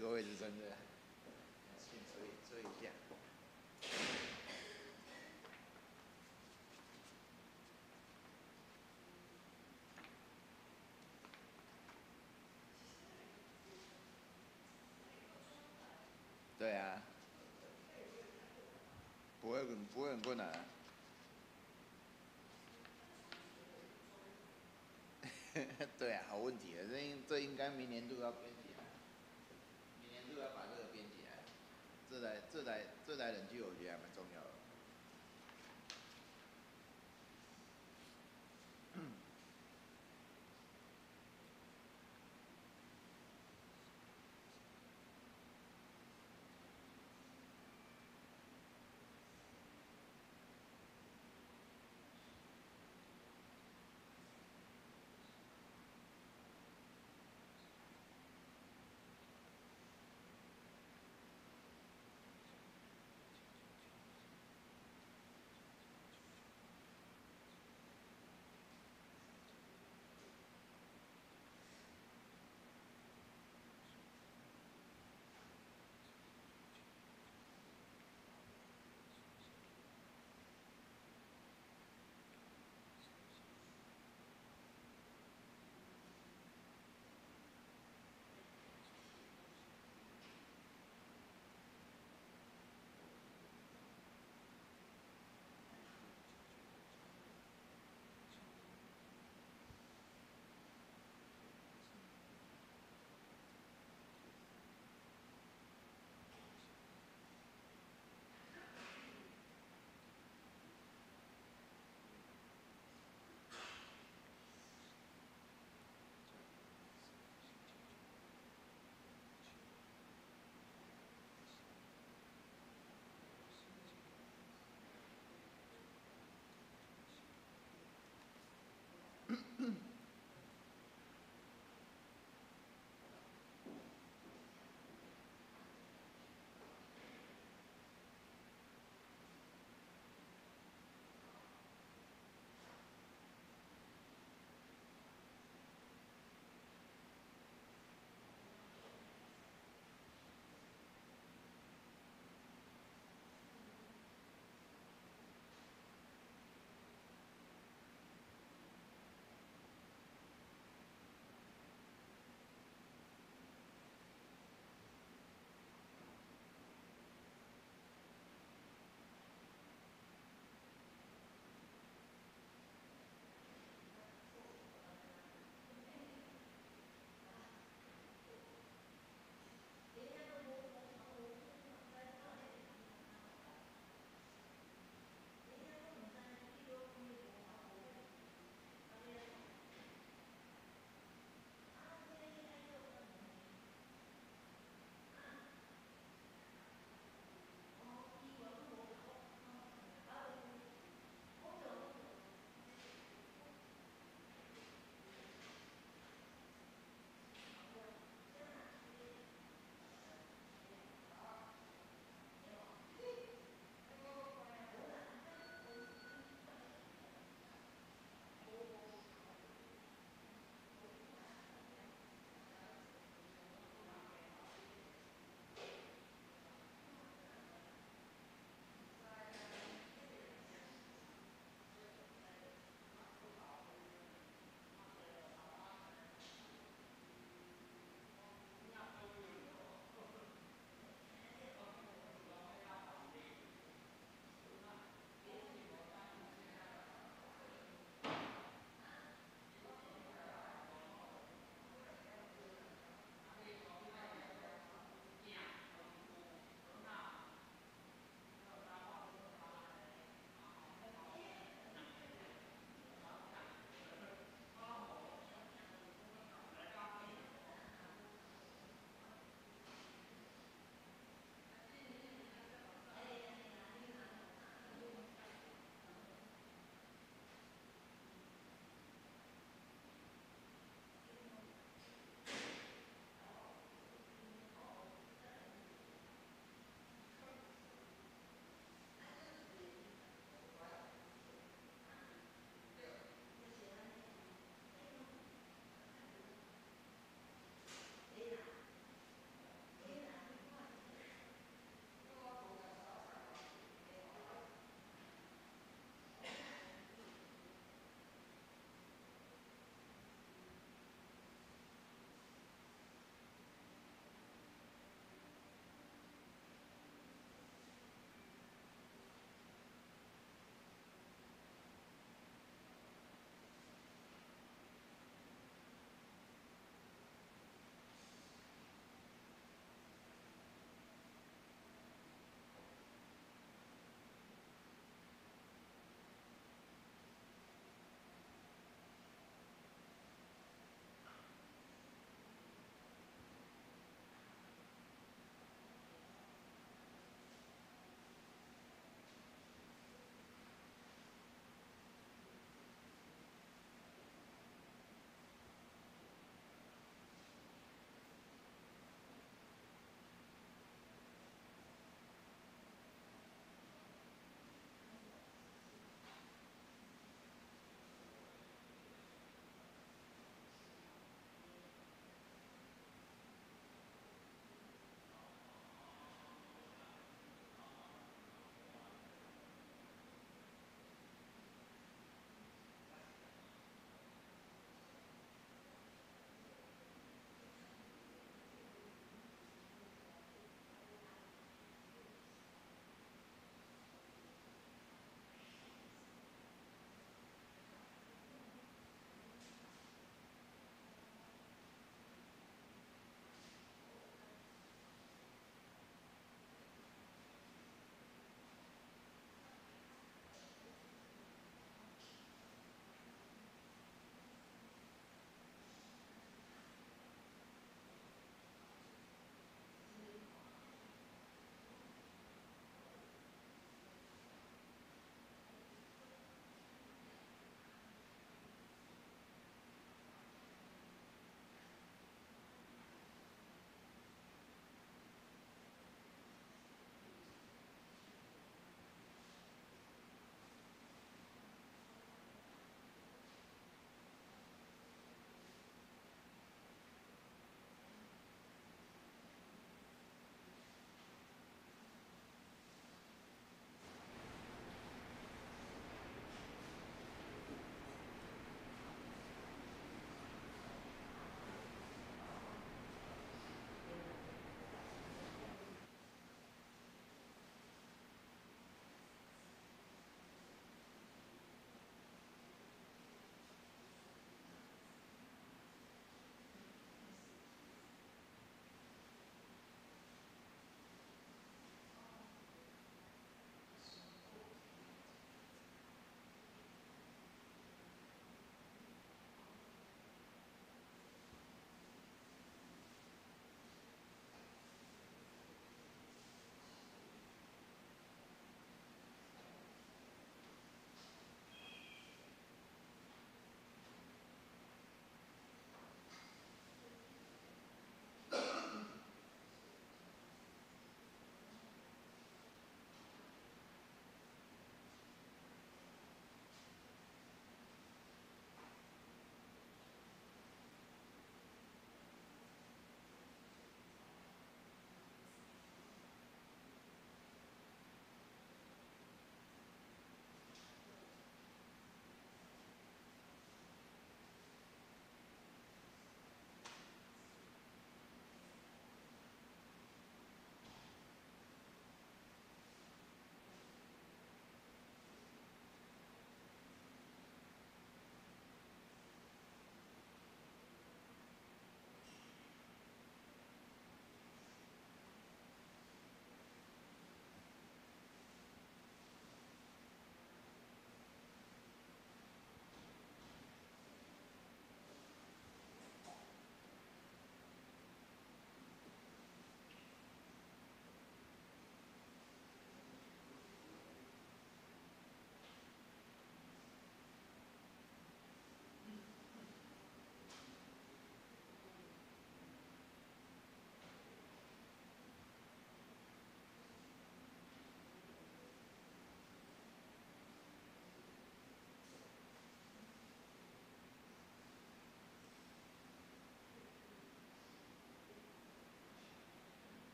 這個位置真的，先注意注意一下。對啊，不會很困難啊。對啊，好問題啊，這應該明年度要編起來，明年度要把這個編起來。這台冷氣我覺得還蠻重要的。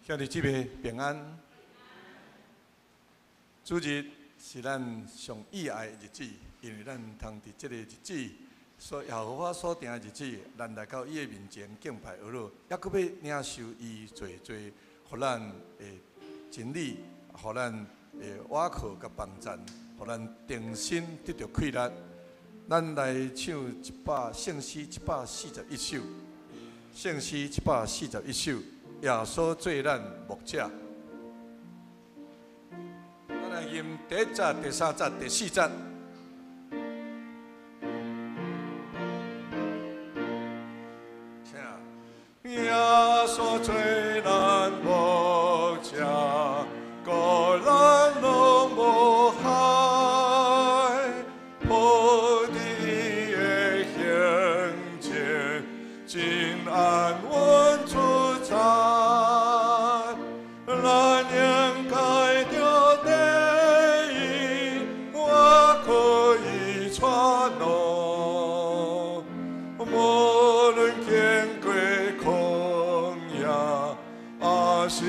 兄弟姊妹平安。主日是咱上意愛的日子，因為咱通佇這个日子，所耶和華所定的日子，咱來到伊的面前敬拜阿樂，猶閣欲領受伊濟濟，予咱的真理，予咱的倚靠佮幫贊，予咱重新得著氣力。咱來唱一百聖詩141首，聖詩141首，耶穌做咱牧者。咱來吟第一節、第三節、第四節。請。耶穌做咱牧者，顧咱攏無害，抱佇伊的胸前，真安穩自在。咱應該著第伊，倚靠伊帶路，無論經過曠野，抑是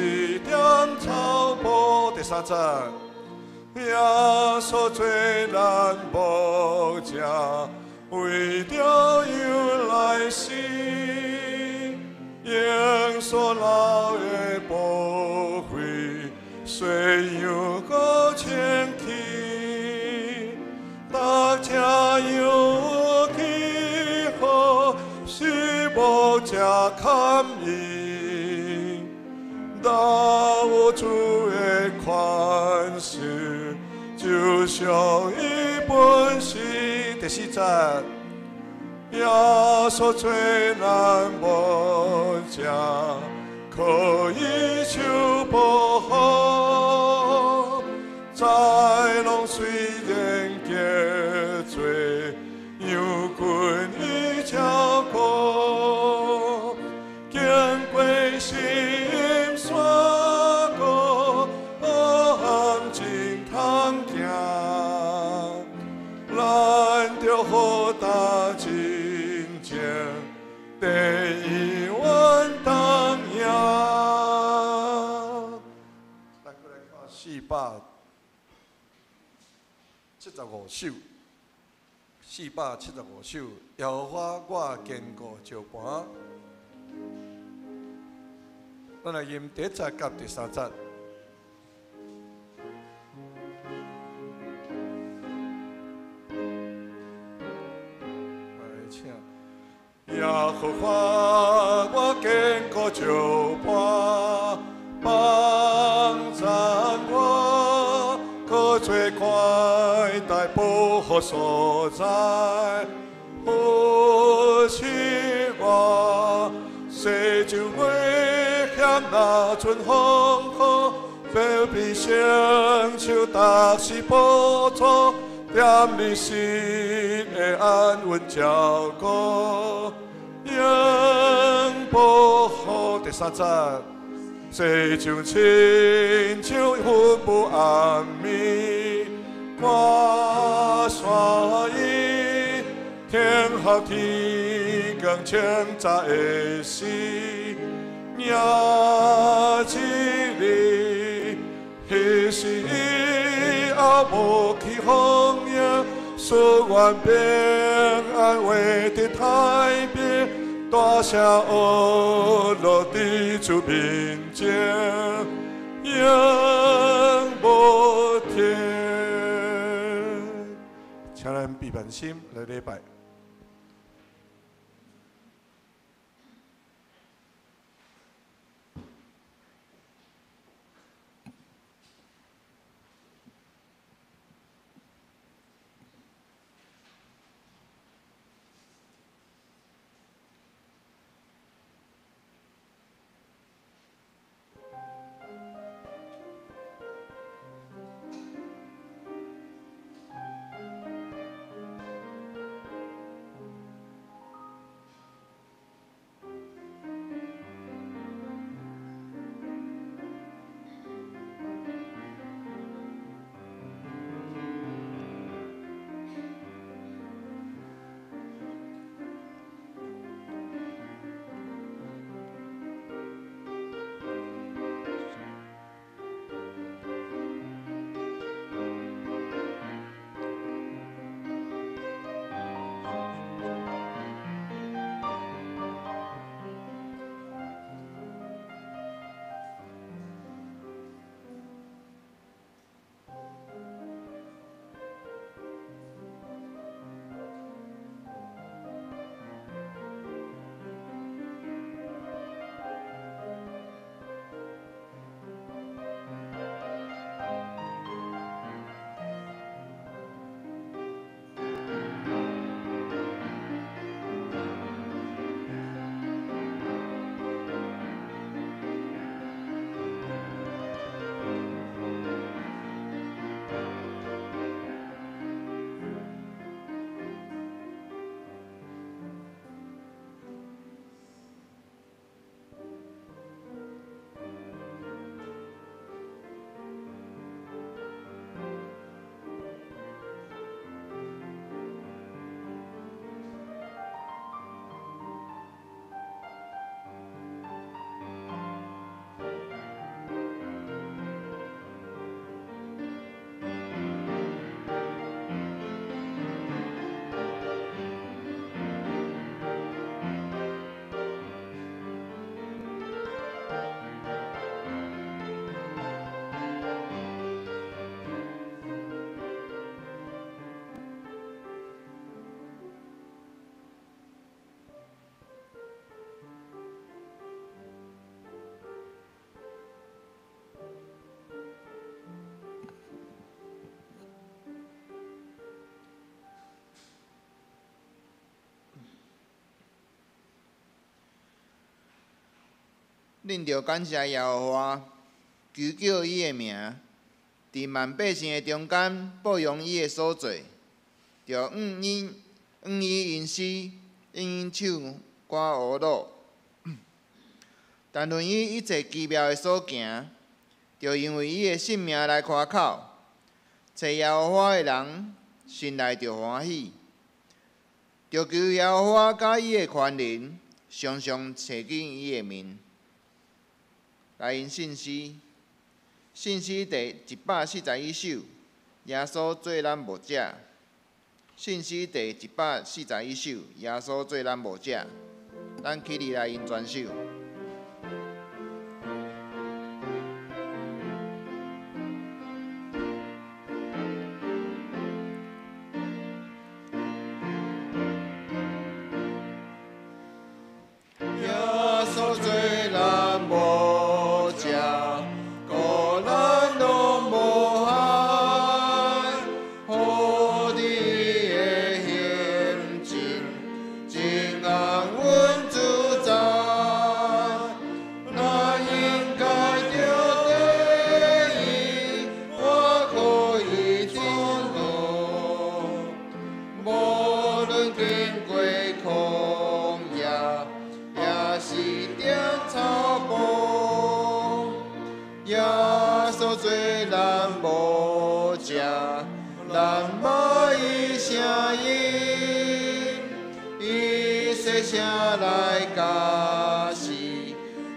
踮草埔。第三節，耶穌做咱牧者，為著羊來死，用所流的寶血，洗羊羔清氣，逐隻羊有記號，是牧者牽引，若有主的寬恕，就像伊本是。第四節，耶穌做咱牧者，可以受保護，豺狼雖然結濟，羊群伊照顧，經過深山谷，黑暗真通行，咱著好擔真情，第一願當贏。咱閣來看475首，475首，耶和華我堅固石磐。咱來吟第一節佮第三節。來請。耶和華我堅固石磐，幫贊我，閣做寬大保護所在，扶持我，世上危險若陣風雨，不必承受，逐時寶座，踮你心的安穩照顧，永保護。第三節，世上親像雲霧暗暝，掛山伊，天候天光清早的時，迎一日，彼時以後無去風影，誓願平安活佇太平，大聲呵咾佇主面前，永無停。請咱閉目心來禮拜。恁著感謝耶和華，求叫伊的名，佇萬百姓的中間報揚伊的所做，著向伊向伊吟詩，向伊唱歌呵咾。談論伊一切奇妙的所行，著因為伊的聖名來誇口。揣耶和華的人，心內著歡喜，著求耶和華佮伊的權能，常常揣見伊的面。來吟聖詩，聖詩第141首，耶穌做咱牧者。聖詩第141首，耶穌做咱牧者。咱起立來吟全首。耶穌做咱牧者，顧咱攏無害，予你的行進，真安穩自在。咱應該著地伊，我可以走路，無論經過曠野，也是踮草埔，耶穌做咱牧者，咱捌伊聲音，伊細聲來教示，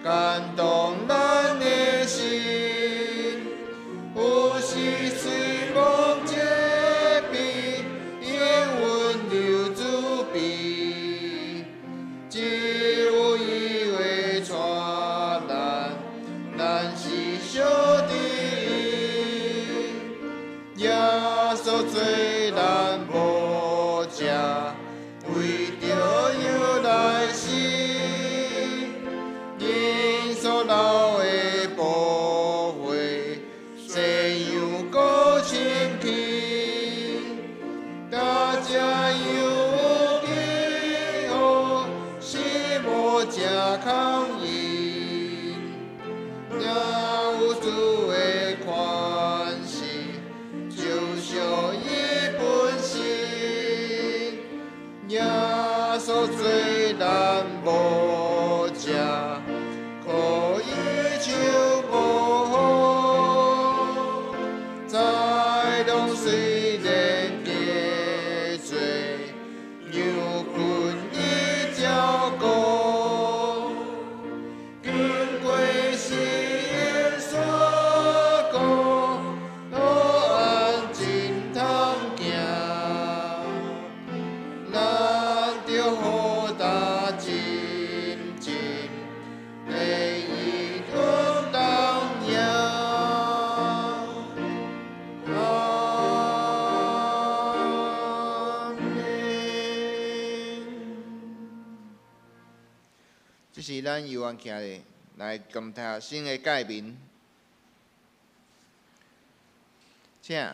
感動咱的心。有時雖望這邊，永溫柔慈悲，只有伊話帶咱，咱是小弟。耶穌做咱牧者，為著羊來死，𪜶所流的寶血，洗羊羔清氣，大家有記號，是牧者空印，若有主的權勢，就屬伊本身。耶穌做咱牧者，可以手無在當雖然加濟，羊群伊照顧。經過死蔭山谷，路安真通行。咱著好擔真真，予伊阮同行。阿們。這是咱猶原徛咧來共讀新的誡命，請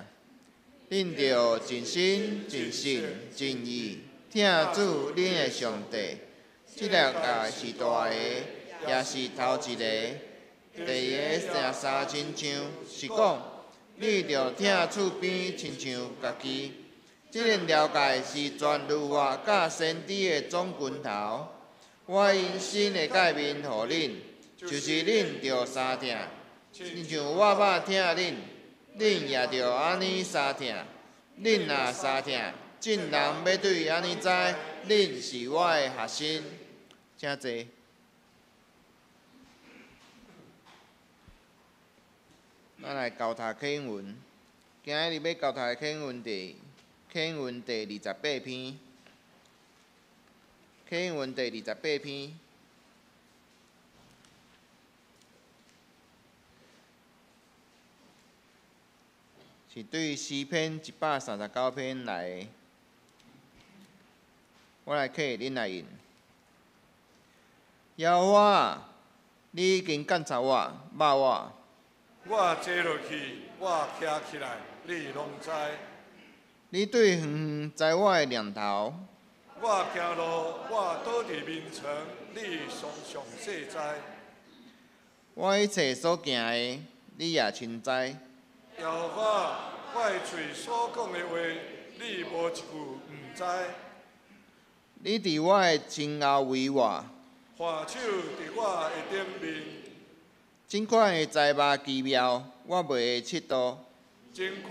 恁著盡心、盡性、盡意疼主恁的上帝。這个誡是大个，也是頭一个。第二个正相親像，是講你著疼厝邊親像家己。這兩條誡是全律法佮先知的總根頭。我用新的誡命予恁，就是恁著相疼，親像我捌疼恁，恁也著按呢相疼。恁若相疼，眾人欲對按呢知，恁是我的學生。請坐。咱來交讀課文，今仔日欲交讀的課文第課文第28篇，課文第28篇。是對詩篇139篇來的。我來課，恁來吟。耶和華啊，你已經監察我，捌我。我坐落去，我徛起來，你攏知。你對遠遠知我的念頭。我行路，我倒佇眠床，你常常細知。我一切所行的，你也深知。耶和華，我的喙所講的話，你無一句毋知。你佇我的身後圍我，看守佇我的頂面。這款的災禍奇妙，我袂會揤度。真懸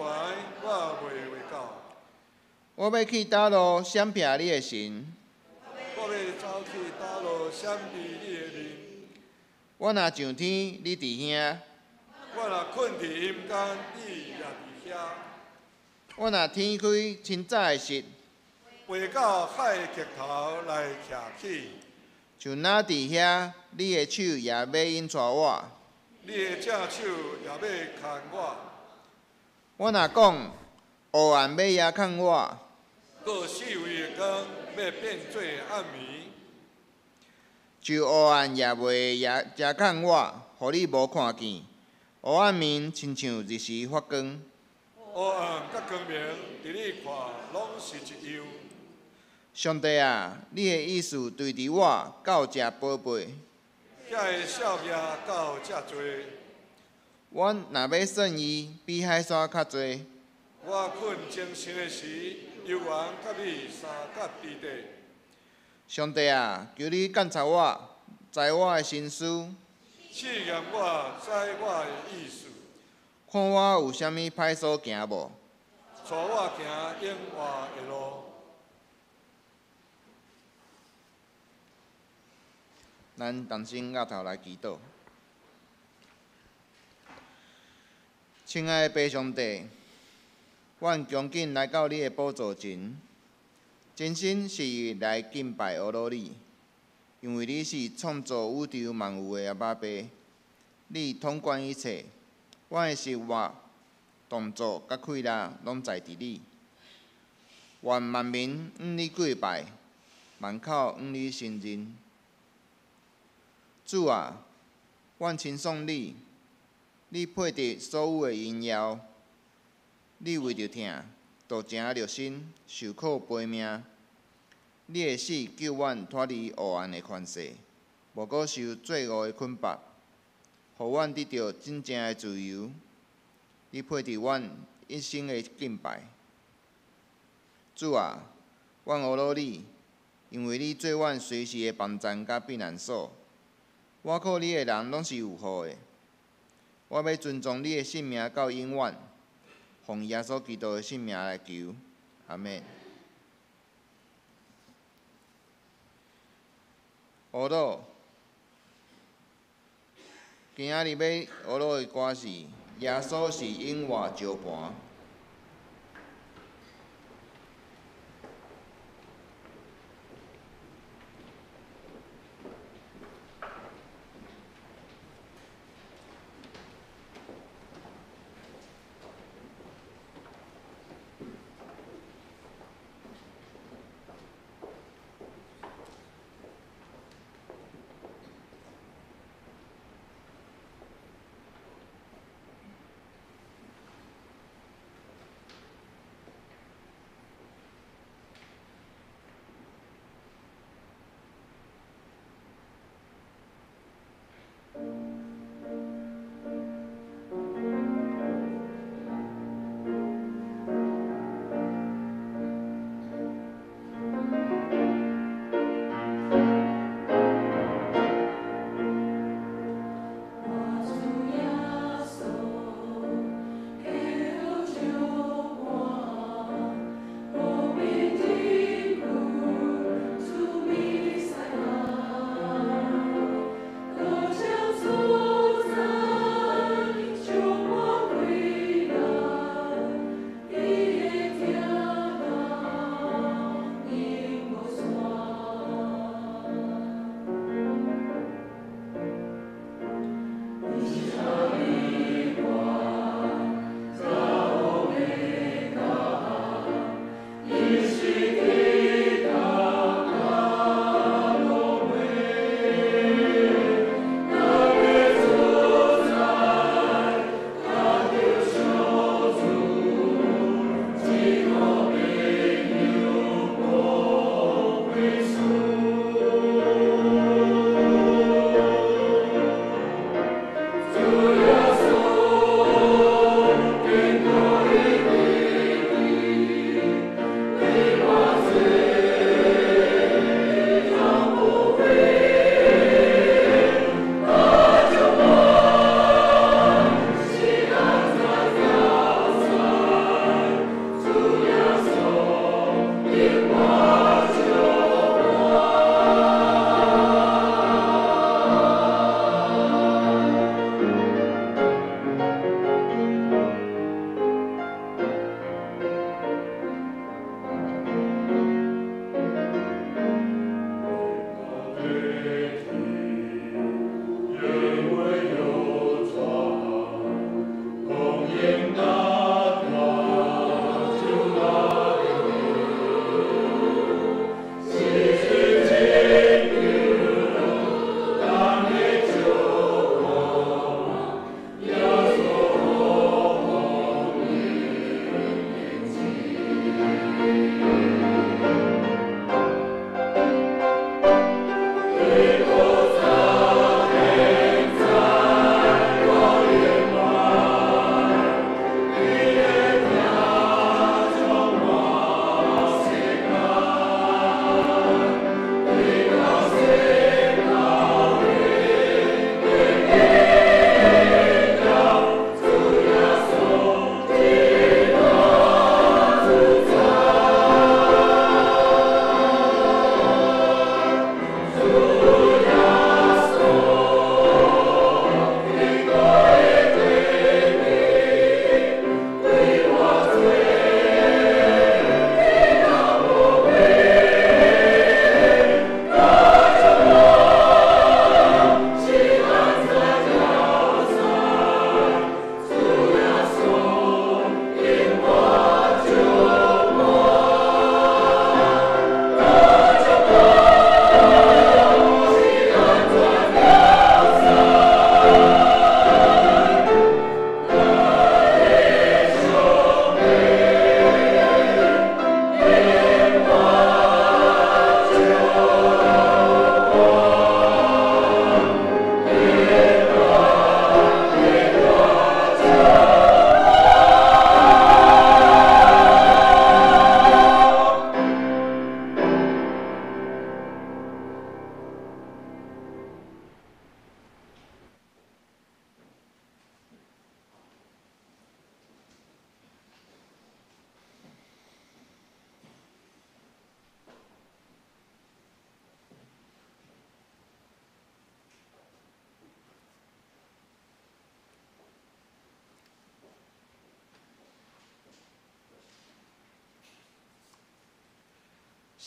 我袂會到。我欲去佗落閃避你的神？我欲走去佗落閃避你的面？我若上天，你佇遐；我若睏佇陰間，你也佇遐。我若天開清早的翼，飛到海的極頭來徛起，就若佇遐，你的手也欲引帶我。你的正手也欲牽我。我若講，黑暗欲遮崁我，閣四圍的光欲變做暗暝，就黑暗也袂遮崁我，予你無看見。黑暗暝親像日時發光。黑暗佮光明，佇你看攏是一樣。上帝啊，你的意思對佇我到遮寶貝。遐的數目到遮濟。我若欲算伊，比海沙較濟。我睏精神的時，猶原佮你相佮佇佇。上帝啊，求你鑒察我，知我的心思。試驗我，知我的意思。看我有啥物歹所行無？帶我行永活的路。咱同心徛頭來祈禱。親愛的父上帝，阮恭敬來到你的寶座前，真心實意來敬拜阿羅你，因為你是創造宇宙萬有的阿爸父，你統管一切，阮的生活、動作佮氣力攏在佇你。願萬民向你跪拜，萬口向你承認。主啊，阮稱頌你，你配得所有的榮耀。你為著疼，渡情虐心，受苦悲命。你的死救阮脫離黑暗的權勢，無閣受罪惡的捆縛，予阮得著真正的自由。你配得阮一生的敬拜。主啊，阮阿羅你，因為你做阮隨時的幫贊佮避難所。倚靠你的人攏是有福的。我欲尊崇你的聖名到永遠，奉耶穌基督的聖名來求，阿們。阿羅，今仔日欲阿羅的歌是《耶穌是永活石盤》。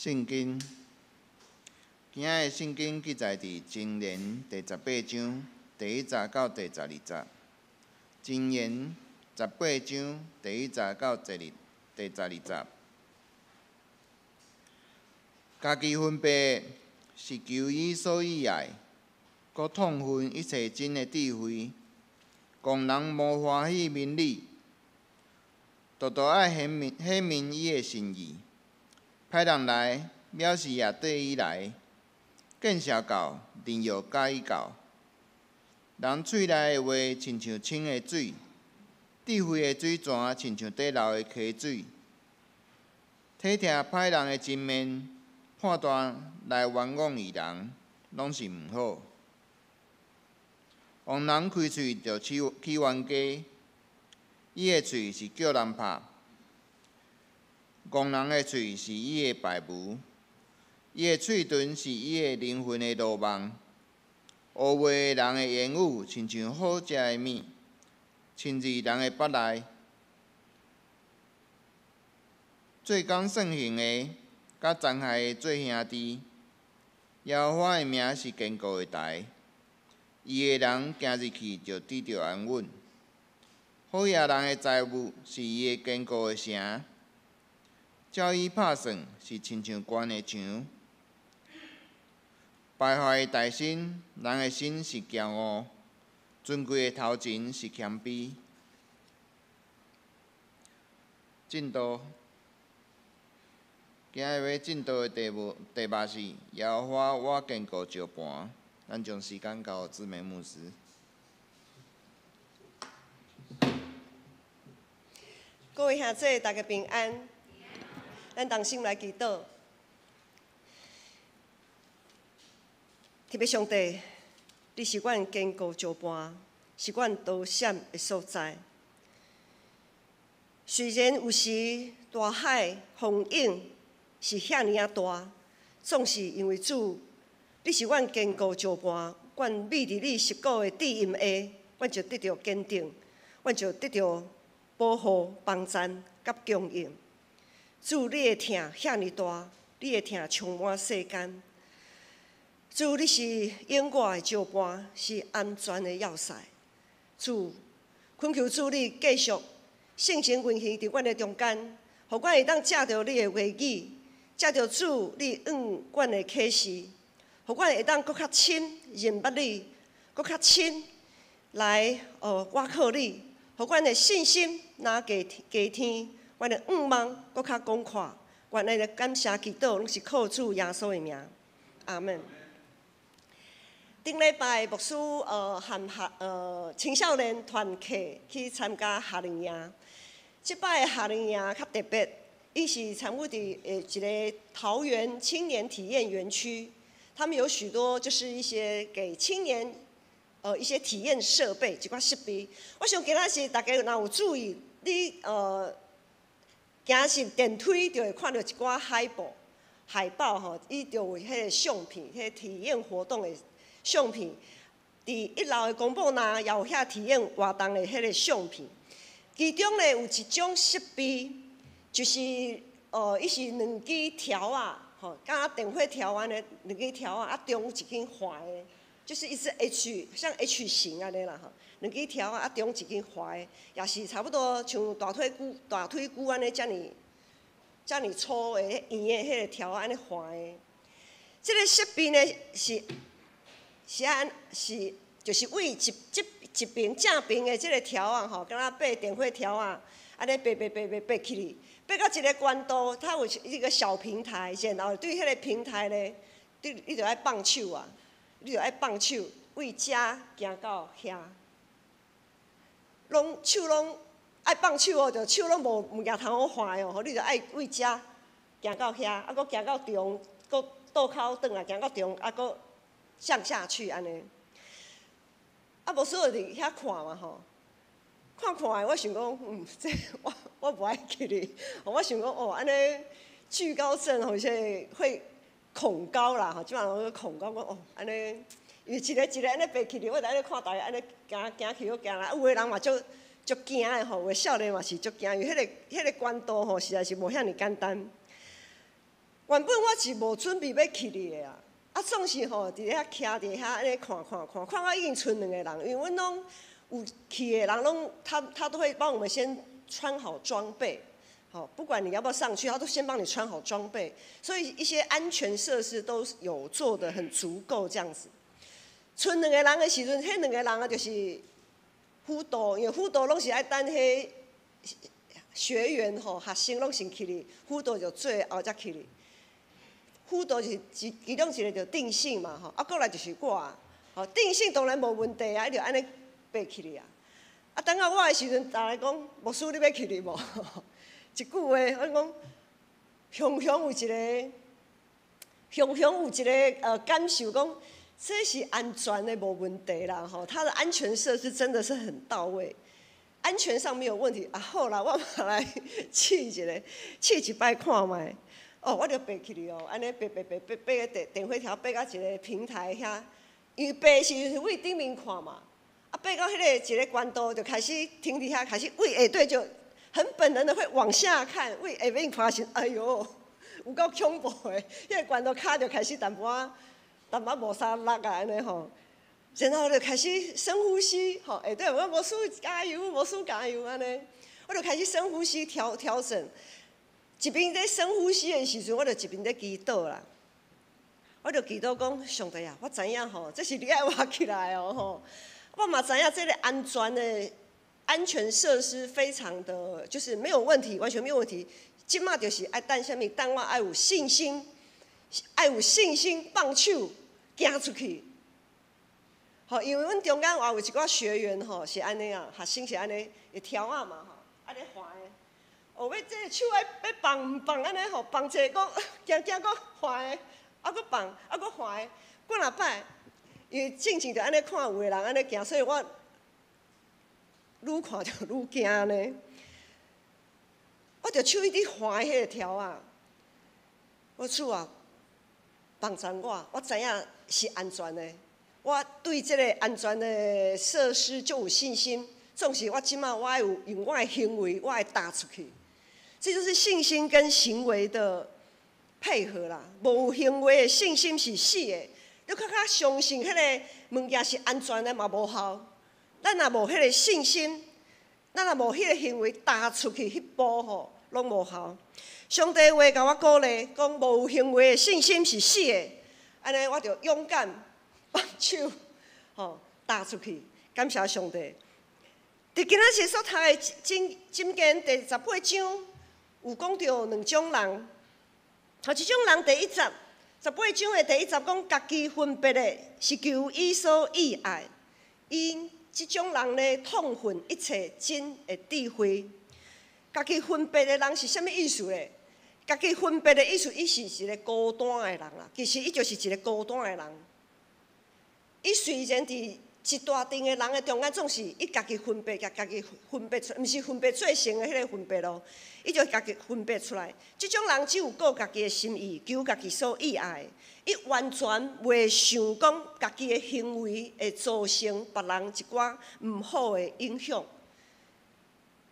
聖經，今仔的聖經記載佇箴言第18章第1節到第12節。箴言十八章第一節到第12節。家己分別是求伊所喜愛，閣痛恨一切真的智慧。戇人無歡喜明理，獨獨愛顯明顯明伊的心意。歹人來，藐視也綴伊來；見笑到，任欲佮伊到。人喙內的話親像清的水，智慧的水泉親像底流的溪水。體疼歹人的情面，判斷來冤枉義人，攏是毋好。戇人開喙就起冤家，伊的喙是叫人拍。戇人的喙是伊的敗無，伊的喙唇是伊的靈魂的羅網。烏白的人的言語，親像好食的物，深入人的腹內。做工算行的，佮殘害的做兄弟。耶和華的名是堅固的台，伊的人行入去就得著安穩。好額人的財物是伊的堅固的城，照伊拍算是親像懸的牆。敗壞的大臣，人的心是驕傲；尊貴的頭前是謙卑。進度，今日欲進度的題目是耶和華我堅固石磐。咱將時間交予姊妹牧師。各位兄弟，大家平安。咱同心來祈禱。特別上帝，你是阮堅固石磐，是阮逃險的所在。雖然有時大海風湧是遐爾仔大，總是因為主，你是阮堅固石磐，阮覕佇你實古的至蔭下，阮就得著堅定，阮就得著保護、幫贊佮供應。主，你的疼遐爾大，你的疼充滿世間。主，你是永我的石磐，是安全的要塞。主，懇求主你繼續聖神運行佇阮的中間，予阮會當藉著你的話語，藉著主你向阮的啟示，予阮會當閣較深認捌你，閣較深來倚靠你，予阮的信心若加加添，阮的願望閣較廣闊。阮的感謝祈禱，攏是靠主耶穌的名，阿們。頂禮拜牧師和青少年團契去參加夏令營，這擺夏令營較特別，伊是參與佇一個桃園青年體驗園區，他們有許多就是一些給青年一些體驗設備，一寡設備。我想今仔日大家若有注意，你行入電梯就會看到一寡海報吼，伊就有彼個相片，彼個體驗活動的相片。佇一樓的公布內也有遐體驗活動的彼個相片。其中呢有一種設備，就是伊是兩支條仔，吼，敢若電火條按呢，兩支條仔，啊中有一根橫的，就是一支 H，像 H 型按呢啦吼，兩支條仔啊中一根橫的，也是差不多像大腿骨按呢遮爾遮爾粗的圓的彼個條仔按呢橫的。這個設備呢是。是按是，就是為一這一邊正邊的這個條仔吼，敢若爬電火條仔，按呢爬爬爬爬爬起去，爬到一個懸度，它有一個小平台，然後對彼個平台咧，你就愛放手啊，你就愛放手，為遮行到遐，攏手攏愛放手哦，就手攏無物件通好橫的哦，你就愛為遮行到遐，啊，閣行到中，閣倒跤轉來行到中，啊，閣降下去按呢，啊，無說就佇遐看嘛吼，看看的，我想講，這我無愛去哩，我想講哦，按呢懼高症吼，這會恐高啦吼，這擺攏恐高，講哦，按呢，因為一个一个按呢爬起去，我就按呢看大家按呢行行去閣行來，有的人嘛足足驚的吼，有的少年嘛是足驚，因為彼個懸度吼，實在是無遐爾簡單。原本我是無準備欲起立的啊，啊，總是吼佇遐徛佇遐按呢看看看，看到已經賰兩个人，因為阮攏有去的人攏，他都會幫我們先穿好裝備，好，不管你要不要上去，他都先幫你穿好裝備，所以一些安全設施都有做得很足夠這樣子。賰兩個人的時陣，彼兩個人啊就是輔導，因為輔導攏是愛等彼學員吼學生攏先起立，輔導就最後才起立。輔導是其中一個就定性嘛吼，啊，過來就是我，吼，定性當然無問題啊，伊就按呢爬起來啊。啊，等到我的時陣，逐家講牧師你欲起立無？一句話，我講雄雄有一个，雄雄有一个感受講，這是安全的無問題啦吼，它的安全設施真的是很到位，安全上沒有問題。啊，好啦，我嘛來試一下，試一擺看覓。哦，我就爬起來哦，按呢爬爬爬爬爬個電電火條爬到一个平台遐，因為爬是位頂面看嘛，啊爬到彼个一个懸度就開始停佇遐，開始位下底就很本能的會往下看，位下面看時，哎喲，有夠恐怖的，彼个懸度跤就開始淡薄仔淡薄仔無啥力啊，按呢吼，然後就開始深呼吸，吼，下底我牧師加油，牧師加油按呢，我就開始深呼吸調調整。一邊咧深呼吸的時陣，我就一邊咧祈禱啦。我就祈禱講：上帝啊，我知影吼，這是你愛我起來哦吼。我嘛知影這个安全的安全設施非常的，就是沒有問題，完全沒有問題。這馬就是愛等啥物？等我愛有信心，愛有信心放手行出去。吼，因為阮中間也有一寡學員吼是按呢啊，學生是按呢，會柱仔嘛吼，按呢橫的。哦，欲這个手愛欲放毋放按呢吼，放者閣驚驚閣橫的，啊閣放，啊閣橫的，幾若擺，因為進前就按呢看有的人按呢行，所以我愈看就愈驚呢。我就手一直橫彼个柱仔，我主啊，幫助我，我知影是安全的，我對這个安全的設施足有信心。總是我這馬我愛有用我的行為，我愛踏出去。這就是信心跟行為的配合啦。無行為的信心是死的。你較較相信彼个物件是安全的嘛無效。咱若無彼个信心，咱若無彼个行為踏出去彼步吼，攏無效。上帝話共我鼓勵，講無行為的信心是死的。按呢，我就勇敢放手，吼，踏出去。感謝上帝。佇今仔日所讀的箴箴言第十八章，有講著兩種人。頭一種人第一節，十八章的第一節講，家己分別的是求伊所喜愛，𪜶這種人呢，痛恨一切真的智慧。家己分別的人是啥物意思咧？家己分別的意思，伊是一个孤單的人啦。其實伊就是一个孤單的人。伊雖然佇一大陣的人的中間，總是伊家己分別，共家己分別出，毋是分別做成的彼个分別咯。伊就家己分別出來。這種人只有顧家己的心意，求家己所喜愛的，伊完全袂想講家己的行為會造成別人一寡毋好的影響。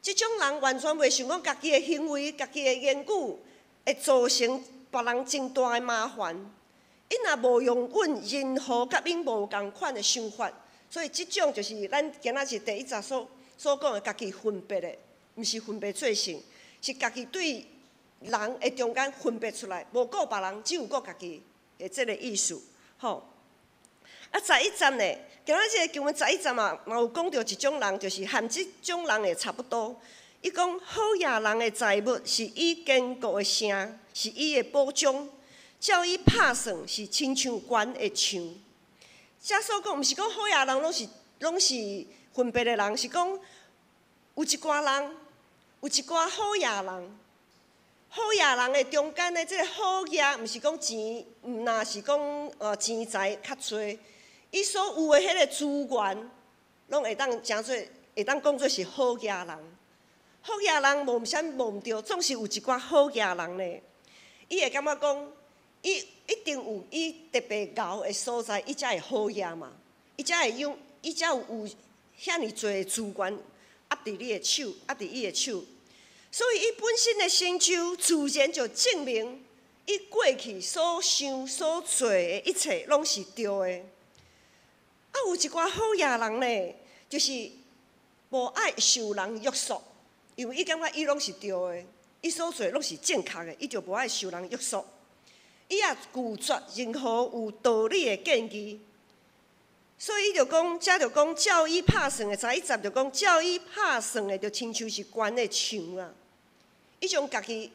這種人完全袂想講家己的行為、家己的言語會造成別人真大的麻煩。伊若無容忍任何佮𪜶無仝款的想法。所以這種就是咱今仔日第一節所講的，家己分別的，毋是分別做成，是家己對人的中間分別出來，無顧別人，只有顧家己的這个意思，吼。啊，十一節呢？今仔日經文十一節嘛，嘛有講著一種人，就是和這種人會差不多。伊講好額人的財物是伊堅固的城，是伊的保障，照伊拍算是親像懸的牆。遮所講，毋是講好額人攏是分別的人，是講有一寡人，有一寡好額人，好額人的中間的這个好額，毋是講錢，毋若是講錢財較濟，伊所有的彼个資源，攏會當誠做，會當講做是好額人。好額人無啥物無毋對，總是有一寡好額人呢。伊會感覺講，伊一定有伊特別𠢕的所在，伊才會好額嘛，伊才會用，伊才有遐爾濟資源壓佇你的手，壓佇伊的手。所以伊本身的成就，自然就證明伊過去所想所做的一切攏是對的。啊，有一寡好野人咧，就是無愛受人約束，因為伊感覺伊攏是對的，伊所做攏是正確的，伊就無愛受人約束。伊也拒絕任何有道理的建議，所以伊就講，這就講照伊拍算的，11節就講照伊拍算的，就親像是懸的牆啊。伊將家己，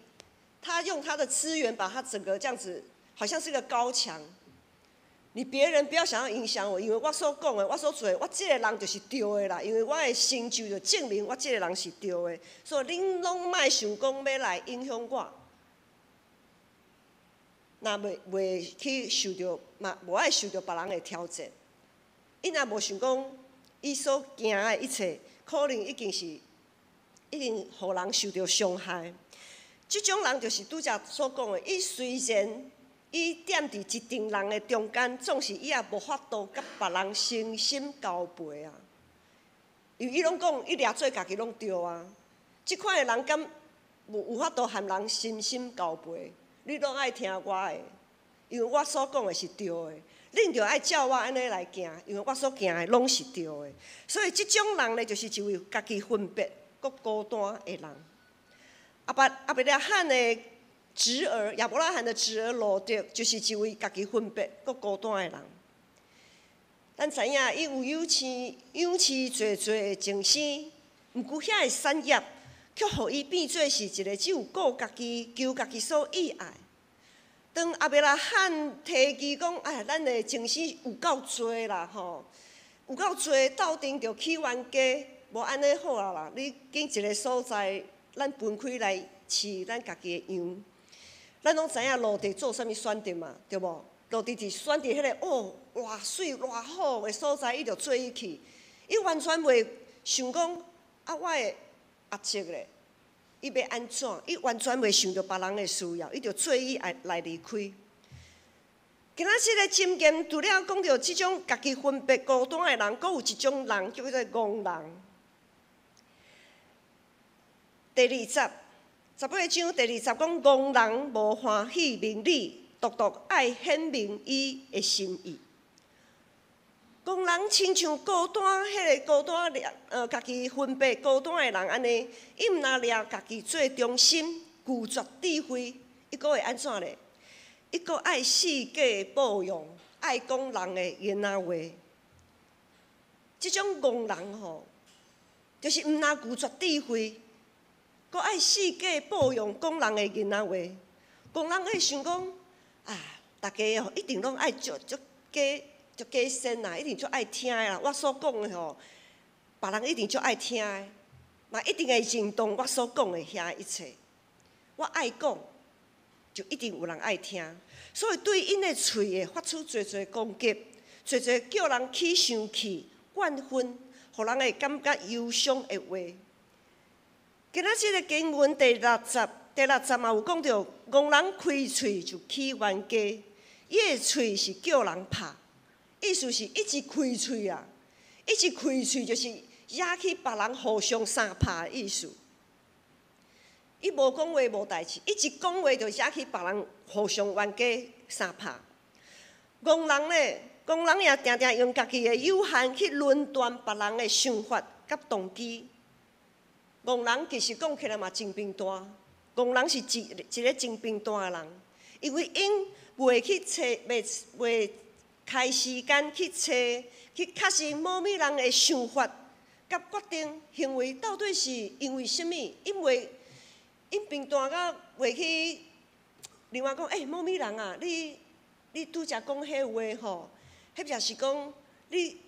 他用他的資源把他整個這樣子，好像是個高牆。你別人不要想要影響我，因為我所講的，我所做的，我這個人就是對的啦。因為我的成就就證明我這個人是對的，所以恁攏莫想講欲來影響我。若袂去受著嘛，無愛受著別人的挑戰。伊若無想講，伊所行的一切，可能已經是已經予人受著傷害。這種人就是拄才所講的，伊雖然伊踮佇一陣人的中間，總是伊也無法度佮別人誠心交陪啊。因為伊攏講，伊掠做家己攏對啊。這款的人敢有法度和人誠心交陪？你攏愛聽我的，因為我所講的是對的。恁著愛照我按呢來行，因為我所行的攏是對的。所以這種人呢，就是一位家己分別、閣孤單的人。亞伯拉罕的侄兒，亞伯拉罕的侄兒羅得，就是一位家己分別、閣孤單的人。咱知影，伊有養飼濟濟的終生，毋過遐个產業，卻予伊變做是一個只有顧家己、求家己所意愛。當亞伯拉罕提議講：“哎，咱的終生有夠濟啦，吼，有夠濟，鬥陣著起冤家，無按呢好啊啦！你揀一個所在，咱分開來飼咱家己的羊。咱攏知影羅得做啥物選擇嘛，對無？羅得是選擇彼個哦，偌媠偌好的所在，伊就做伊去。伊完全袂想講啊，我的阿叔咧，伊欲按怎？伊完全袂想著別人的需要，伊就做伊愛來離開。今仔這个箴言，除了講著這種家己分別孤單的人，閣有一種人叫做戇人。第二節，18章第二節講戇人無歡喜明理，獨獨愛顯明伊的心意。戇人親像孤單，彼個孤單掠，家己分別孤單的人按呢，伊毋若掠家己做中心，拒絕智慧，伊閣會按怎咧？伊閣愛四界報揚，愛講人的囡仔話。這種戇人吼，就是毋若拒絕智慧，閣愛四界報揚講人的囡仔話。戇人會想講啊，大家哦一定攏愛足足假足假善啦，一定足愛聽的啦。我所講的吼，別人一定足愛聽的，嘛一定會認同我所講的遐一切。我愛講，就一定有人愛聽。所以對𪜶的喙會發出濟濟攻擊，濟濟叫人起生氣、怨恨，予人會感覺憂傷的話。今仔這个經文第六節，第六節嘛有講著，戇人開喙就起冤家，伊的喙是叫人拍，意思是一直開喙啊，一直開喙就是惹起別人互相相拍的意思。伊無講話無代誌，伊一講話就惹起別人互相冤家相拍。戇人咧，戇人也定定用家己的有限去論斷別人的想法佮動機。戇人其實講起來嘛真貧惰，戇人是一個真貧惰的人，因為𪜶袂去揣，袂開時間去揣，去確認某物人的想法佮決定行為到底是因為啥物，因為𪜶貧惰到袂去另外講，欸，某物人啊，你拄才講彼話吼，彼者是講你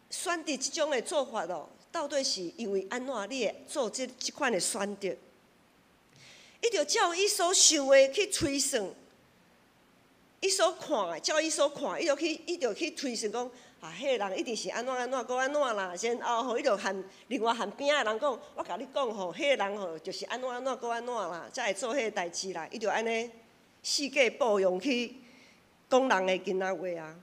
選擇這種的做法哦，到底是因為按怎你會做這款的選擇？伊就照伊所想的去推算，伊所看的，照伊所看，伊就去推算講，啊，彼个人一定是按怎按怎，閣按怎啦。然後吼，伊就和另外和邊仔的人講，我共你講吼，彼个人吼就是按怎按怎，閣按怎啦，才會做彼个代誌啦。伊就按呢四界報揚去講人的囡仔話啊。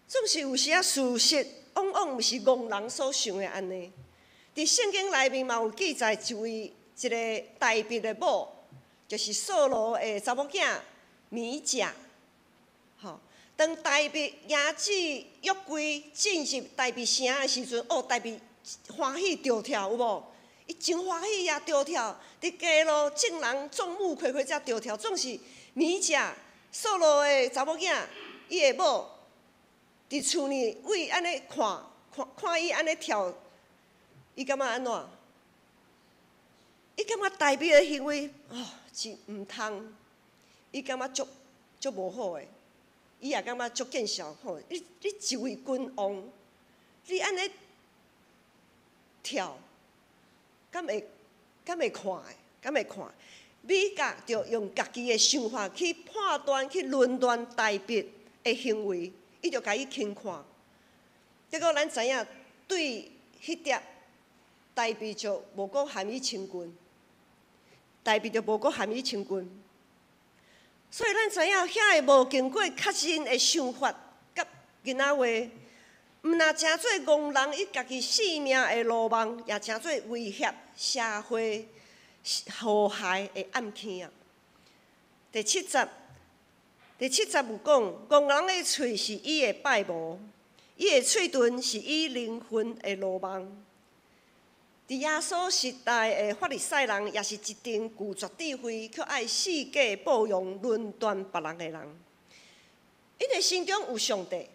總是有時仔事實往往毋是戇人所想的按呢。佇聖經內面嘛有記載一位一个大衛的某，就是掃羅的查某囝米甲。吼，當大衛迎子約櫃進入大衛城的時陣，哦，大衛歡喜著跳有無？伊真歡喜啊，著跳，佇街路眾人眾目睽睽遮著跳，總是米甲掃羅的查某囝，伊的某佇厝裡位按呢看，看看伊按呢跳，伊感覺按怎？伊感覺大衛的行為哦是毋通，伊感覺足足無好的，伊也感覺足見笑吼。你你一位君王，你按呢跳，敢會敢會看的？敢會看？米甲就用家己的想法去判斷、去論斷大衛的行為，伊就共伊輕看。結果咱知影，對彼碟大衛就無閣和伊親近，大衛就無閣和伊親近。所以咱知影，遐个無經過確認的想法，佮囡仔話，毋若成做戇人伊家己性命的魯莽，也成做威脅社會和諧的暗坑啊！第七節，第七節有講，戇人的喙是伊的拜魔，伊的喙唇是伊靈魂的魯莽。佇耶穌時代的法利賽人，也是一陣拒絕智慧，卻愛四界報揚論斷別人的人。𪜶的心中有上帝，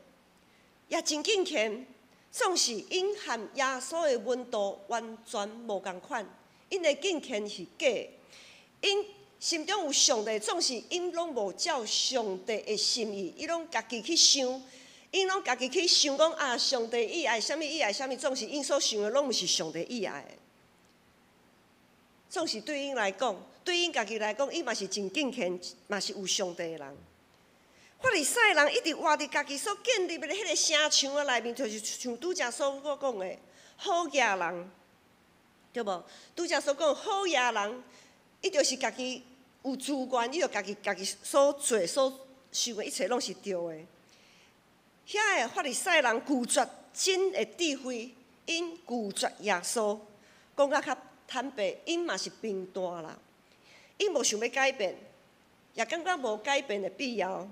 也真敬虔，總是𪜶和耶穌的門徒完全無仝款。𪜶的敬虔是假的，𪜶心中有上帝，總是𪜶攏無照上帝的心意，伊攏家己去想，𪜶攏家己去想講啊，上帝意愛啥物，意愛啥物，總是𪜶所想的攏毋是上帝意愛的。總是對𪜶來講，對𪜶家己來講，伊嘛是真敬虔，嘛是有上帝的人。法利賽人一直活佇家己所建立的彼個城牆的內面，就是像拄才所講的好額人，對無？拄才所講好額人，伊就是家己有資源，伊就家己家己所做所想的一切攏是對的。遐个法利賽人拒絕真的智慧，𪜶拒絕耶穌，講甲較坦白，𪜶嘛是平淡啦，𪜶無想欲改變，也感覺無改變的必要。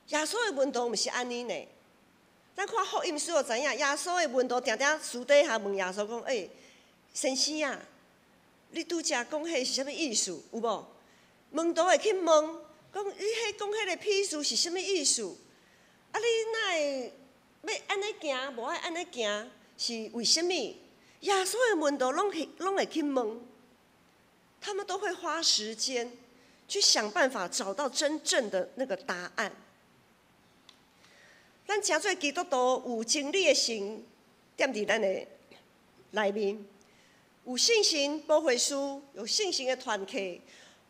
耶穌的門徒毋是按呢呢。咱看福音書就知影，耶穌的門徒定定私底下問耶穌講：“欸，先生啊，你拄才講彼是啥物意思？有無？”門徒會去問，講你彼講彼個譬喻是啥物意思？啊，你哪會欲按呢行，無愛按呢行，是為啥物？耶穌的門徒攏去攏會去問，他們都會花時間去想辦法找到真正的那個答案。咱成做基督徒有真理的神踮佇咱的內面，有信心保惠師，有信心的團契，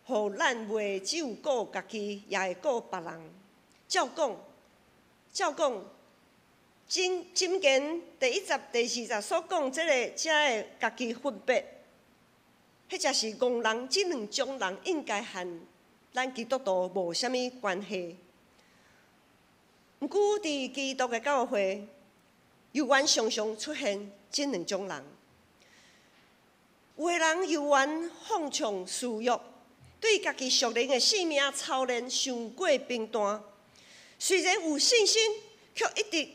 予咱袂只有顧家己，也會顧別人。照講，照講，箴箴言第一節、第二節所講，這个遮的家己分別，彼才是戇人，這兩種人應該和咱基督徒無啥物關係。毋過，佇基督的教會，猶原常常出現這兩種人。有的人猶原放縱私欲，對家己屬靈的性命操練傷過平淡。雖然有信心，卻一直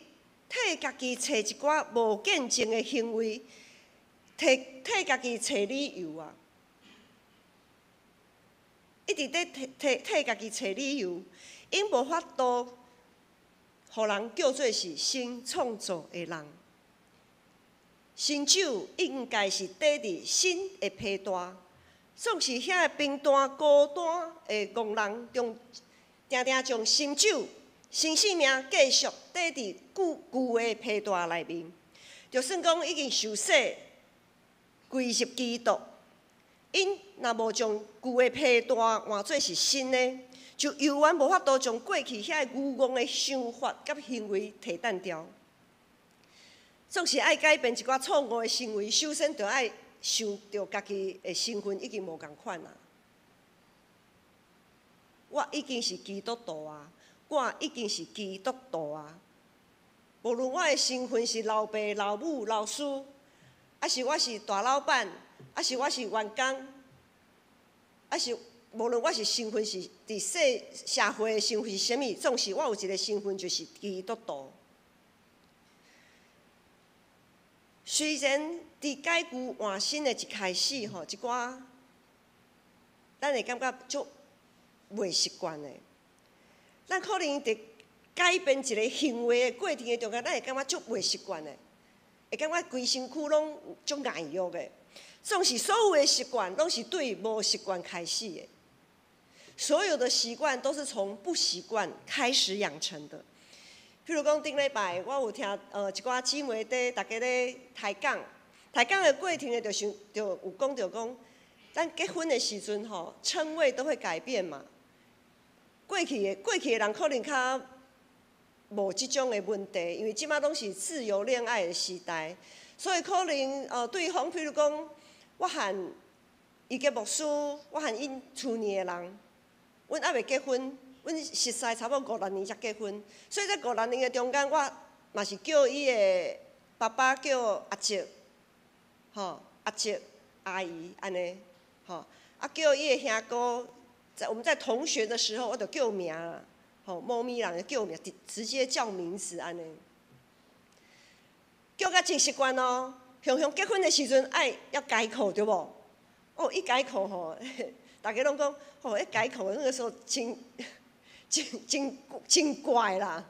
替家己揣一寡無見證的行為，替替家己揣理由啊！一直佇替替替家己揣理由，𪜶無法度予人叫做是新創造的人。新酒應該是貯佇新的皮袋，總是遐个平淡孤單的戇人，將定定將新酒、新生命繼續貯佇舊舊的皮袋內面。就算講已經受洗歸入基督，𪜶若無將舊的皮袋換做是新的，就猶原無法度將過去遐個愚戇的想法佮行為替換掉。總是愛改變一寡錯誤的行為，首先就愛想著家己的身份已經無仝款啊。我已經是基督徒啊，我已經是基督徒啊。無論我的身份是老爸、老母、老師，抑是我是大老闆，抑是我是員工，抑是無論我是身份是佇世社會的身份是啥物，總是我有一個身份就是基督徒。雖然佇改舊換新的一開始吼，一寡咱會感覺足袂習慣的，咱可能佇改變一個行為的過程的中間，咱會感覺足袂習慣的，會感覺規身軀攏足硬弱的。總是所有的習慣攏是對無習慣開始的，所有的習慣都是從不習慣開始養成的。譬如講，頂禮拜我有聽一寡姊妹佇大家咧抬講，抬講的過程咧，就想就有講著講，咱結婚的時陣吼，稱謂都會改變嘛。過去的人可能較無這種的問題，因為這馬攏是自由戀愛的時代，所以可能對方譬如講，我和伊個牧師，我和𪜶厝裡的人，阮猶未結婚。阮熟似差不多五六年才結婚，所以這五六年的中間，我嘛是叫伊的爸爸叫阿叔，吼，阿叔阿姨按呢，吼，啊叫伊的兄哥，在我們在同學的時候，我就叫名啦，吼，某咪人就叫名，直接叫名字按呢，叫甲真習慣哦。雄雄結婚的時陣愛要改口對無？哦，一改口吼，大家攏講，吼，一改口那個時候真。真真真怪啦！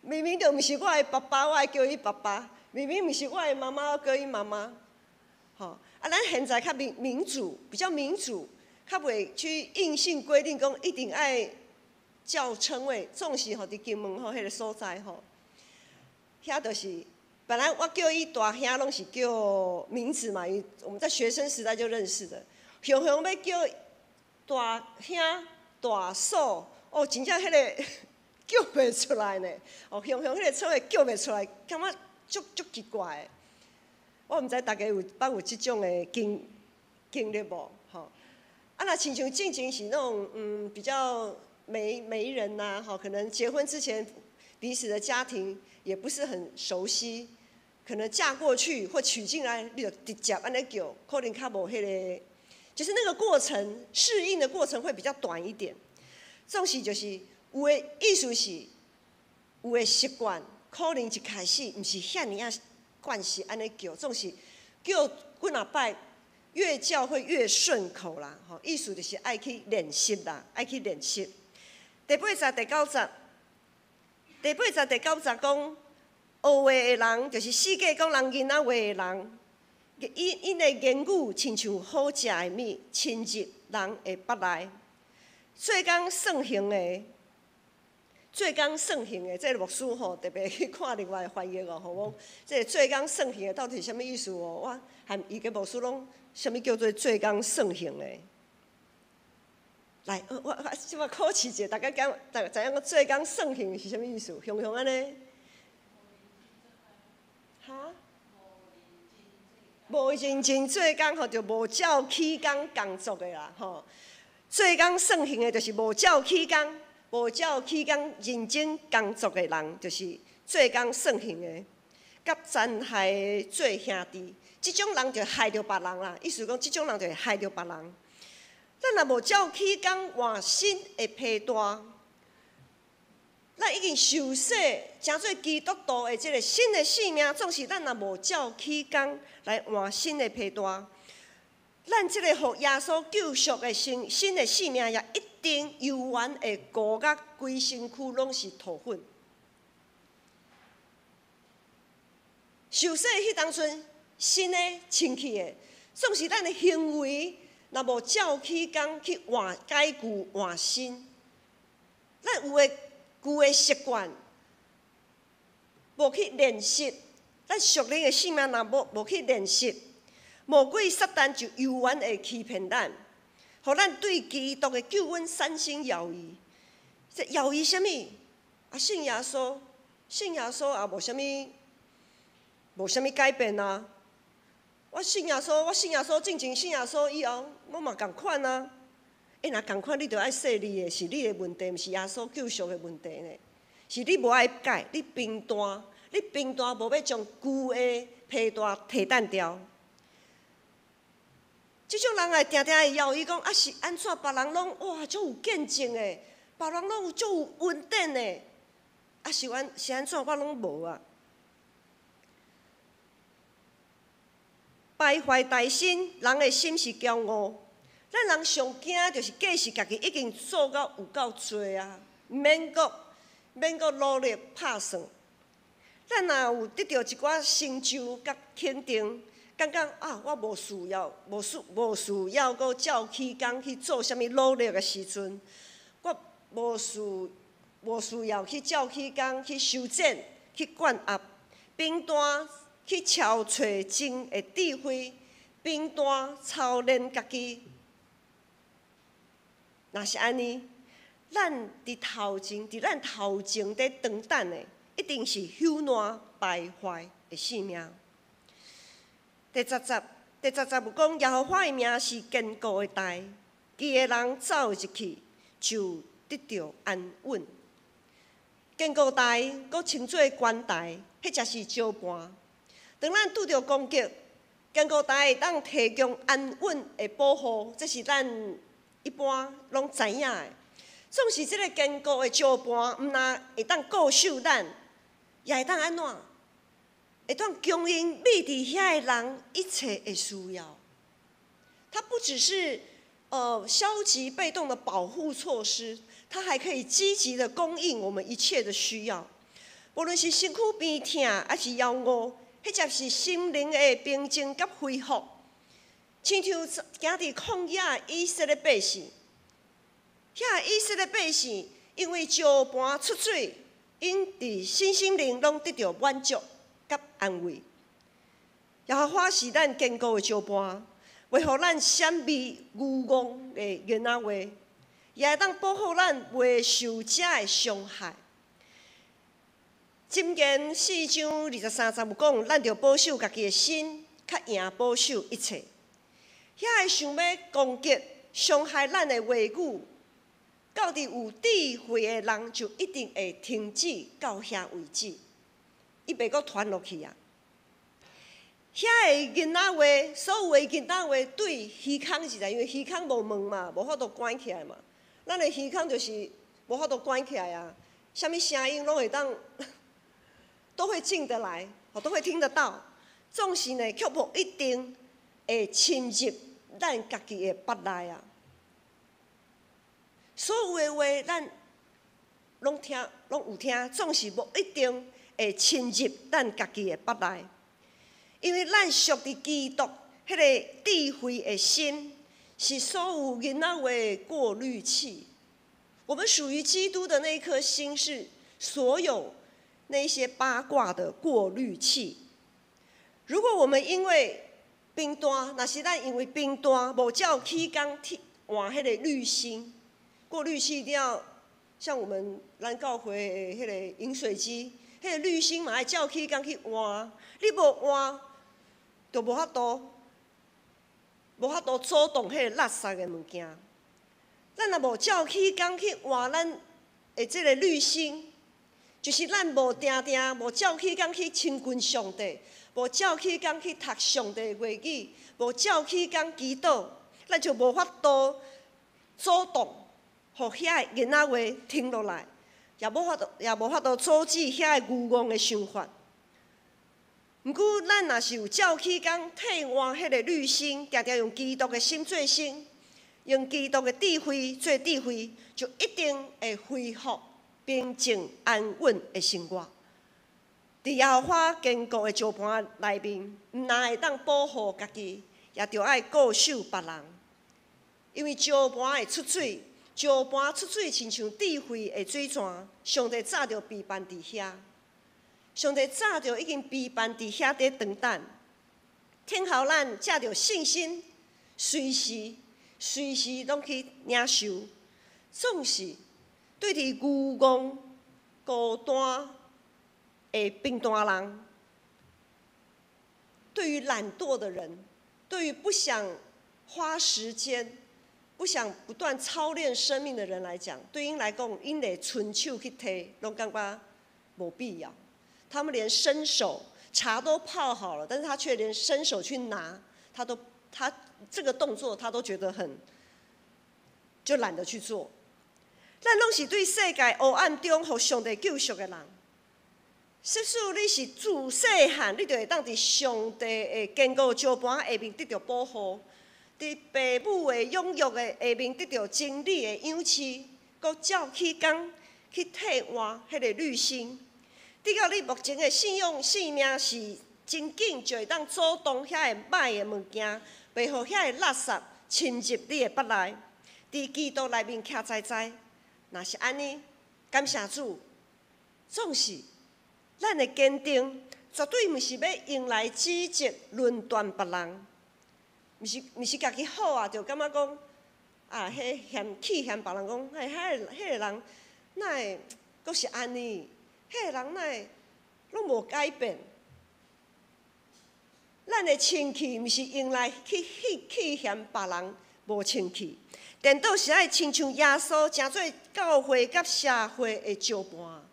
明明就毋是我的爸爸，我會叫伊爸爸；明明毋是我的媽媽，我叫伊媽媽。吼！啊，咱現在較民主，比較民主，較袂去硬性規定講一定愛叫稱謂，總是吼佇金門吼彼個所在吼，遐就是本來我叫伊大兄攏是叫名字嘛，因為我們在學生時代就認識的。雄雄欲叫大兄大嫂。哦，真正彼個叫袂出來呢！哦，雄雄彼個稱謂叫袂出來，感覺足足奇怪的。我毋知大家有捌有這種的經歷無？吼，啊，若親像進前是那種比較媒人吶，吼，可能結婚之前彼此的家庭也不是很熟悉，可能嫁過去或娶進來，你就直接按呢叫，可能較無彼個，就是那個過程適應的過程會比較短一點。總是就是有的意思是有的習慣，可能一開始毋是遐爾仔慣勢按呢叫，總是叫幾若擺，越叫會越順口啦。吼，意思就是愛去練習啦，愛去練習。第八節、第九節，第八節、第九節講學話的人，就是四界講人囡仔話的人，𪜶的言語親像好食的蜜，深入人的腹內。做工算行的，做工算行的，這個牧師吼特別去看另外的翻譯哦，吼講這個做工算行的到底是啥物意思哦？我和伊個牧師攏啥物叫做做工算行的？來，我這擺考試者，大家講，大知影講做工算行是啥物意思？雄雄按呢？哈？無認真做工吼，就無照起工工作的啦，吼。做工算行的，就是無照起工、無照起工認真工作的人，就是做工算行的，佮殘害的做兄弟，這種人就害著別人啦。意思講，這種人就會害著別人。咱若無照起工換新的皮帶，咱已經受洗，成做基督徒的這個新的生命，總是咱若無照起工來換新的皮帶。咱這個予耶穌救贖的新的生命，也一定猶原會糊甲規身軀攏是塗粉。受洗彼當陣，新的清氣的，總是咱的行為，若無照起工去換改舊換新，咱有的舊的習慣，無去練習，咱屬靈的生命若無去練習。魔鬼撒旦就猶原會欺騙咱，予咱對基督的救恩產生猶疑。這猶疑啥物？啊，信耶穌，信耶穌也無啥物，無啥物改變啊。我信耶穌，我信耶穌，進前信耶穌以後，我嘛仝款啊。欸，若仝款，你著愛細膩的，是你的問題，毋是耶穌救贖的問題呢。是你無愛改，你平淡，你平淡無欲將舊的皮帶提掸掉。這種人會定定會枵伊講啊是按怎？別人攏哇足有見證的，別人攏有足有恩典的，啊是按是按怎？我攏無啊！敗壞大心，人的心是驕傲。咱人上驚就是假使家己已經做到有夠濟啊，毋免閣免閣努力拍算。咱若有得著一寡成就佮肯定，感覺啊，我無需要，無需無需要閣照起工去做啥物努力的時陣，我無需無需要去照起工去修剪、去灌壓、平淡去超揣真的智慧，平淡操練家己。若是按呢，咱佇頭前，佇咱頭前佇等等的，一定是朽爛敗壞的性命。第十節，第十節有講，耶和華的名是堅固的台，義的人走入去就得著安穩。堅固台，閣稱做關台，彼才是石盤。當咱拄著攻擊，堅固台會當提供安穩的保護，這是咱一般攏知影的。總是這个堅固的石盤，毋但會當固守咱，也會當按怎？會當供應覕佇遐的人一切的需要。它不只是消極被動的保護措施，它還可以積極的供應我們一切的需要。無論是身軀病痛，還是枵餓，彼才是心靈的平靜佮恢復。親像行佇曠野以色列百姓，遐以色列百姓因為石盤出水，𪜶佇身心靈攏得著滿足佮安慰。耶和華是咱堅固的石盤，袂予咱閃避愚戇的囡仔話，也會當保護咱袂受這的傷害。箴言4章23節有講，咱著保守家己的心，較贏保守一切。遐个想欲攻擊、傷害咱的話語，到佇有智慧的人就一定會停止到遐為止，伊袂閣傳落去啊。遐个囡仔話，所有的囡仔話對耳孔入來，因為耳孔無門嘛，無法度關起來嘛。咱的耳孔就是無法度關起來啊，啥物聲音攏會當，都會進得來，都會聽得到。總是呢，卻無一定會侵入咱家己的腹內啊。所有的話，咱攏聽，攏有聽，總是無一定會侵入咱家己的腹內，因為咱屬佇基督彼個智慧的心，是所有囡仔話的過濾器。我們屬於基督的那一顆心，是所有那些八卦的過濾器。如果我們因為平淡，若是咱因為平淡無照起工替換彼個濾芯，過濾器一定要像我們咱教會的彼個飲水機，彼個濾芯嘛愛照起工去換，你無換，就無法度，無法度阻擋彼個垃圾的物件。咱若無照起工去換咱的這个濾芯，就是咱無定定無照起工去親近上帝，無照起工去讀上帝的話語，無照起工祈禱，咱就無法度阻擋，予遐个囡仔話停落來，也無法度，也無法度阻止遐个愚戇的想法。毋過，咱若是有照起工替換彼个濾芯，定定用基督的心做心，用基督的智慧做智慧，就一定會恢復平靜安穩的生活。佇耶和華堅固的石盤內面，毋但會當保護家己，也著愛固守別人。因為石盤會出水，石盤出水親像智慧的水泉，上帝早就備辦佇遐。上帝早就已經備辦佇遐佇等等，聽候咱藉著信心，隨時隨時攏去領受。總是對佇愚戇、孤單的平淡人，對於懶惰的人，對於不想花時間、不想不斷操練生命的人來講，對𪜶來講，𪜶連伸手去提，攏感覺無必要。他們連伸手茶都泡好了，但是他卻連伸手去拿，他都他這個動作他都覺得很，就懶得去做。咱攏是對世界黑暗中予上帝救贖的人。即使你是自細漢，你就會當佇上帝的堅固石盤下面得著保護，佇父母的養育的下面得著真理的養飼，閣照起工去替換彼个濾芯。直到你目前的信仰生命是真緊，就會當阻擋遐個歹的物件，袂予遐个垃圾侵入你的腹內。佇基督內面徛在在，若是按呢，感謝主，總是。咱的堅定絕對毋是欲用來指責、論斷別人，毋是家己好啊，就感覺講啊，彼嫌去嫌別人講，彼彼個人哪會閣是按呢？彼個人哪會攏無改變？咱的清氣毋是用來去嫌別人無清氣，顛倒是愛親像耶穌，成做教會佮社會的石盤。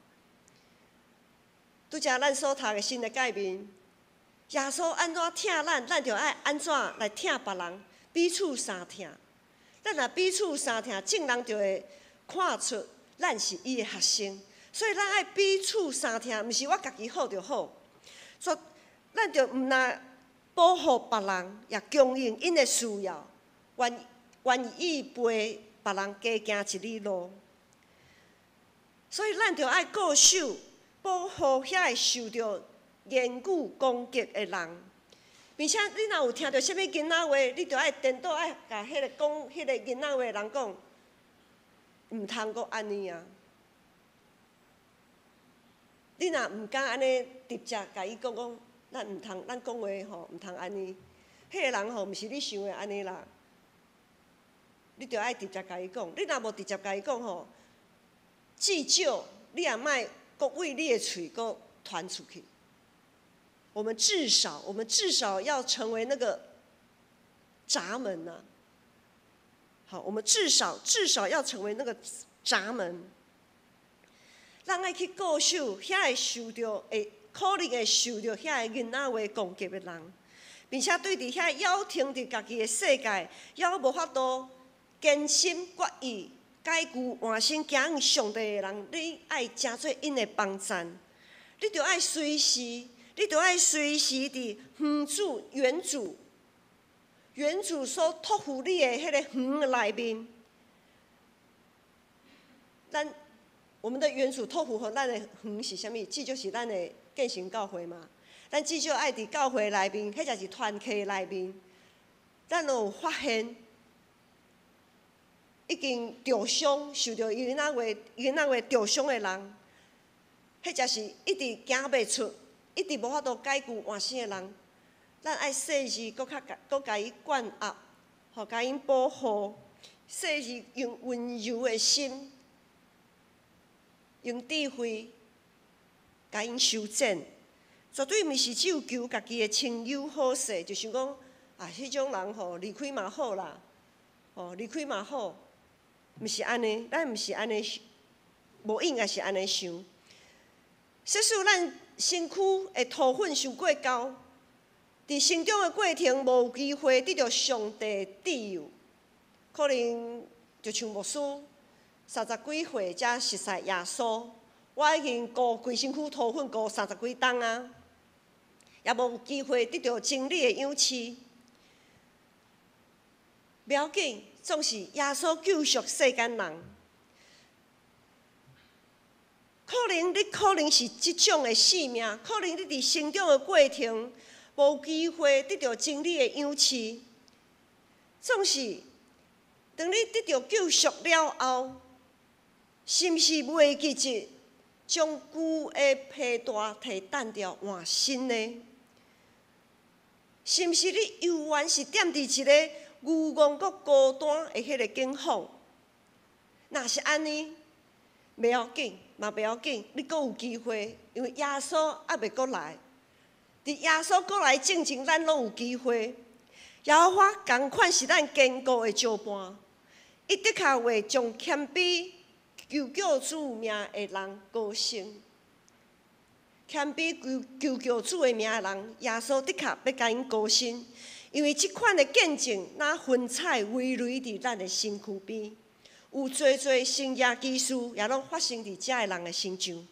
拄才咱所讀的新的誡命，耶穌按怎疼咱，咱就愛按怎來疼別人，彼此相疼。咱若彼此相疼，眾人就會看出咱是伊的學生。所以咱愛彼此相疼，毋是我家己好就好。所以咱就毋但保護別人，也供應𪜶的需要，願意陪別人加行一里路。所以咱就愛固守，保護遐會受著言語攻擊的人，並且你若有聽著啥物囡仔話，你著愛顛倒愛共彼個講彼個囡仔話的人講，毋通閣按呢啊！你若毋敢按呢直接共伊講講，咱毋通，咱講話吼毋通按呢。彼個人吼毋是你想的按呢啦，你著愛直接共伊講。你若無直接共伊講吼，至少你也莫閣為你的喙閣傳出去。我們至少要成為那個閘門吶。好，我們至少要成為那個閘門。咱愛去固守遐會受著會可能會受著遐个囡仔話攻擊的人，並且對佇遐猶停佇家己的世界，猶無法度堅心決意改舊換新行向上帝的人，你愛成做𪜶的幫贊，你著愛隨時佇園主園主園主所託付你的彼个園內面，我們的園主託付予咱的園是啥物？這就是咱的建成教會嘛。咱至少愛佇教會內面，或者是團契內面，咱有發現已經著傷、受著囡仔話著傷的人，或者是一直行袂出、一直無法度改舊換新的人，咱愛細膩，閣較閣共伊灌壓，予共𪜶保護，細膩用溫柔的心，用智慧，共𪜶修剪，絕對毋是只有求家己的親友好勢，就想講啊，彼種人吼離開嘛好啦，吼離開嘛好，毋是按呢，咱毋是按呢，無應該是按呢想。即使咱身軀的塗粉傷過厚，佇成長的過程無機會得著上帝賜佑，可能就像牧師三十幾歲才熟似耶穌，我已經顧規身軀塗粉顧三十幾冬啊，也無機會得著真理的養飼。無要緊，總是耶穌救贖世間人。可能你可能是這種的生命，可能你佇成長的過程無機會得著真理的養飼。總是當你得著救贖了後，是毋是袂記得將舊的皮帶提掕掉換新的？是毋是你猶原是踮佇一个愚戇閣孤單的彼个境況？若是按呢，袂要緊，嘛袂要緊，你閣有機會，因為耶穌猶未閣來。佇耶穌閣來進前，咱攏有機會。耶和華仝款是咱堅固的石盤，伊的確會將謙卑求叫主名的人高升。謙卑求叫主的名的人，耶穌的確欲共𪜶高升。因為這款的見證，若雲彩逶躪佇咱的身軀邊，有濟濟神蹟奇事，也攏發生佇遮的人的身上。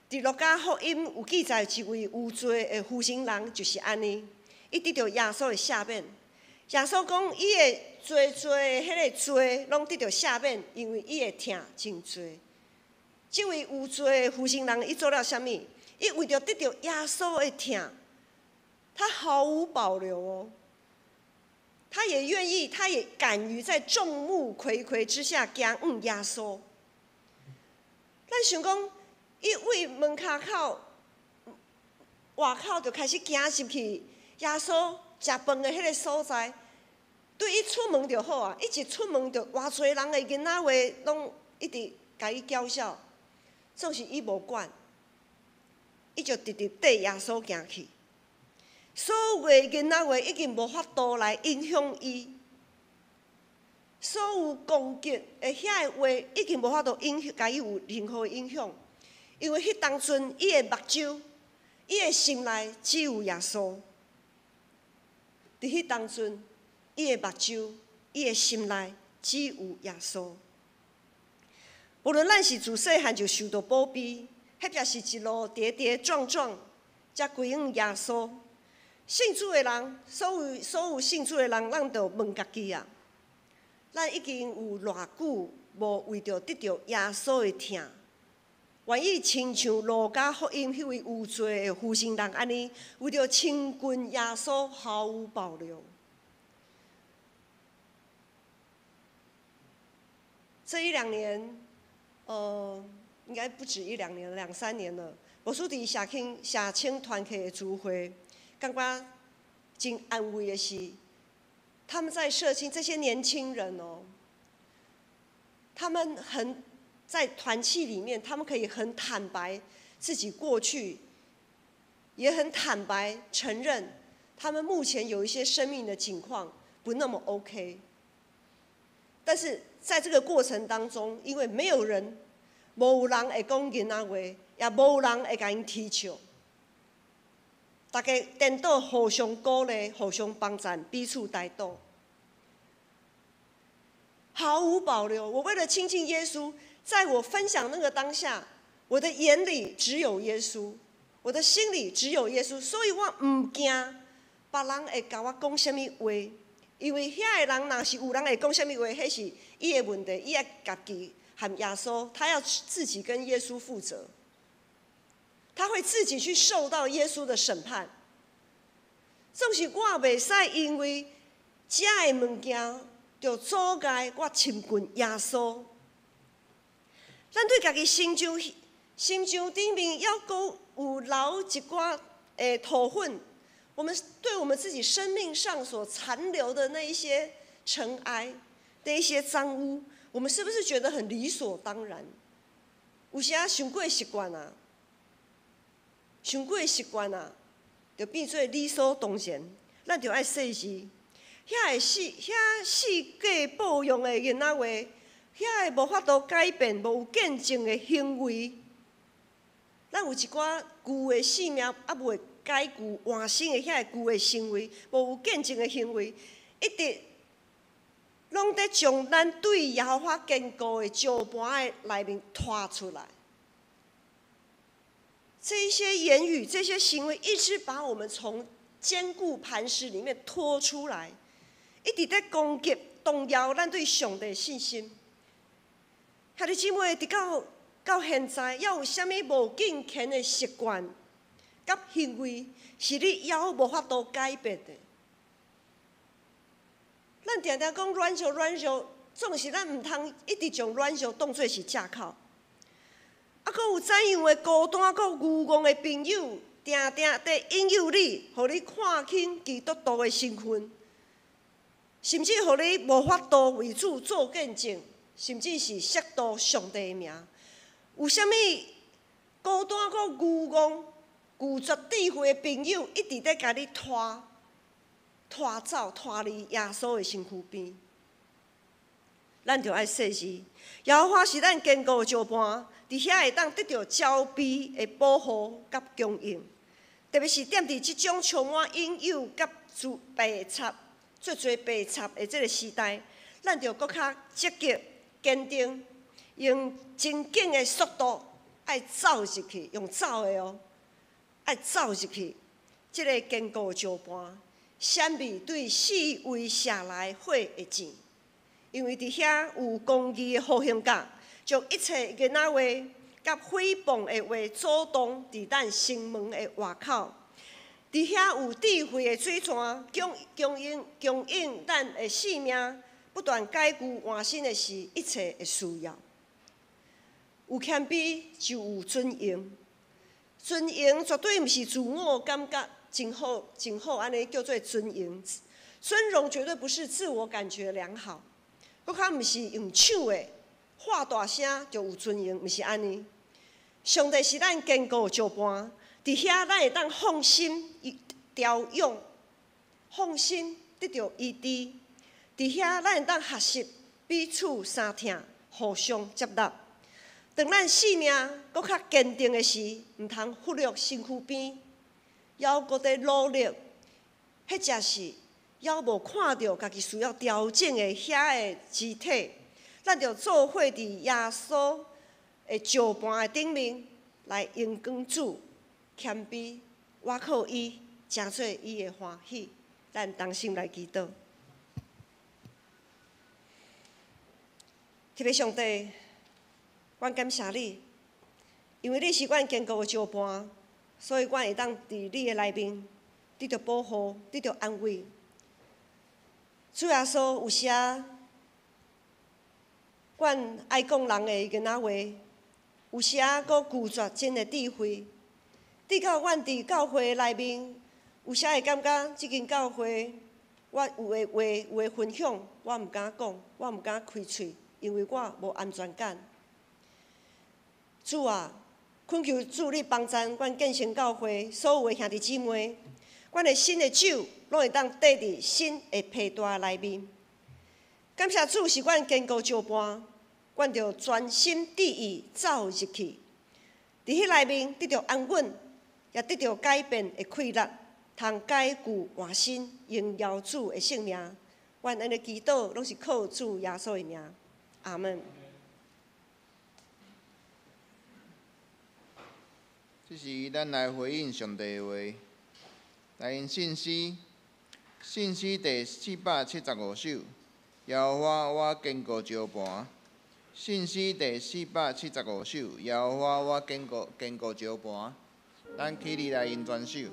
佇路加福音有記載一位有罪的負心人，就是按呢，伊得著耶穌的赦免。耶穌講，伊的濟濟的彼个罪，攏得著赦免，因為伊的疼真濟。這位有罪的負心人，伊做了啥物？伊為著得著耶穌的疼，他毫無保留哦，他也願意，他也敢於在眾目睽睽之下行向耶穌。咱想講，伊對門跤口外口就開始行入去耶穌食飯的彼个所在，對伊出門就好啊！伊一出門就偌濟人的囡仔話，攏一直共伊嘲笑，總是伊無管，伊就直直綴耶穌行去。所有的囡仔話已經無法度來影響伊，所有攻擊的遐个話已經無法度影響，共伊有任何影響，因為彼當陣伊的目睭、伊的心內只有耶穌。佇彼當陣，伊的目睭、伊的心內只有耶穌。無論咱是自細漢就受著保庇，或者是一路跌跌撞撞，才歸向耶穌。信主的人，所有信主的人，咱著問家己啊！咱已經有偌久無為著得著耶穌的疼，願意親像路加福音彼位有罪的負心人按呢，為著親近耶穌毫無保留。這一兩年，應該不止一兩年，兩三年了。牧師佇社青團契的聚會，感覺真安慰的是，他們在社青這些年輕人哦，他們很在團契裡面，他們可以很坦白自己過去，也很坦白承認他們目前有一些生命的情況不那麼 OK。但是在這個過程當中，因為沒有人，無人會講囡仔話，也無人會共𪜶啼笑。大家顛倒互相鼓勵、互相幫贊、彼此代禱，毫無保留。我為了親近耶穌，在我分享那個當下，我的眼裡只有耶穌，我的心裡只有耶穌，所以我毋驚別人會共我講啥物話，因為遐个人若是有人會講啥物話，彼是伊的問題，伊愛家己和耶穌，他要自己跟耶穌負責。他會自己去受到耶穌的審判。總是我袂使因為這个物件，就阻礙我親近耶穌。咱對家己心腸頂面猶閣有留一寡的塗粉，我們對我們自己生命上所殘留的那一些塵埃、那一些髒污，我們是不是覺得很理所當然？有時仔傷過習慣啊。傷過習慣啊，就變做理所當然。咱就愛細緻，遐四界報用的囡仔話，遐个無法度改變、無有見證的行為，咱有一寡舊的性命猶未改舊換新的遐个舊的行為，無有見證的行為，一直攏佇將咱對耶和華堅固的石盤的內面拖出來。這一些言語、這些行為，一直把我們從堅固磐石裡面拖出來，一直在攻擊、動搖咱對上帝的信心。兄弟姊妹，直到現在，猶有啥物無敬虔的習慣佮行為，是你猶無法度改變的？咱定定講軟弱、軟弱，總是咱毋通一直將軟弱當做是藉口。啊，閣有怎樣的孤單、閣愚戇的朋友，定定佇引誘你，予你看輕基督徒的身份，甚至予你無法度為主做見證，甚至是褻瀆上帝的名。有啥物孤單、閣愚戇、拒絕智慧的朋友，一直佇共你拖、拖走、拖離耶穌的身軀邊？咱著愛細緻，耶和華是咱堅固的石盤，佇遐會當得著澆庇的保護佮供應。特別是踮佇這種充滿引誘佮自白插，足濟白插的這个时代，咱著閣較積極、堅定，用真緊的速度，愛走入去，用走的哦，愛走入去，這个堅固石盤，閃避對四圍射來火的箭，因為佇遐有公義的復興甲，將一切囡仔話佮誹謗的話阻擋佇咱城門的外口。佇遐有智慧的水泉，供應咱的性命，不斷改舊換新的是一切的需要。有謙卑就有尊榮，尊榮絕對毋是自我感覺真好，真好，按呢叫做尊榮。尊榮絕對不是自我感覺良好，閣較毋是用唱的，喊大聲就有尊榮，毋是按呢。上帝是咱堅固的石盤，佇遐咱會當放心調養，放心得著醫治。佇遐咱會當學習彼此相疼，互相接納。當咱性命閣較堅定的時，毋通忽略身軀邊，猶閣佇努力，彼才是猶無看著家己需要調整的遐個肢體，咱著做伙佇耶穌的石盤的頂面來榮光主，謙卑，倚靠伊，成做伊的歡喜。咱同心來祈禱。特別上帝，阮感謝你，因為你是阮堅固的石盤，所以阮會當佇你的內面得著保護，得著安慰。主耶穌，有時啊，阮愛講人的囡仔話，有時啊，閣拒絕真的智慧。直到阮佇教會內面，有時會感覺這間教會，我有的話，有的分享，我毋敢講，我毋敢開喙，因為我無安全感。主啊，懇求主你幫贊阮建成教會所有的兄弟姊妹，阮的新的酒攏會當綴佇新的皮袋內面。感謝主是阮堅固石盤，阮著專心致意走入去，佇彼內面得著安穩，也得著改變的氣力，通改舊換新，榮耀主的聖名。阮按呢祈禱，攏是靠主耶穌的名。阿門。這時，咱來回應上帝的話，來用信詩，信詩第475首，耶和華我堅固石盤。信詩第475首，耶和華我堅固石盤。咱起立來用全首。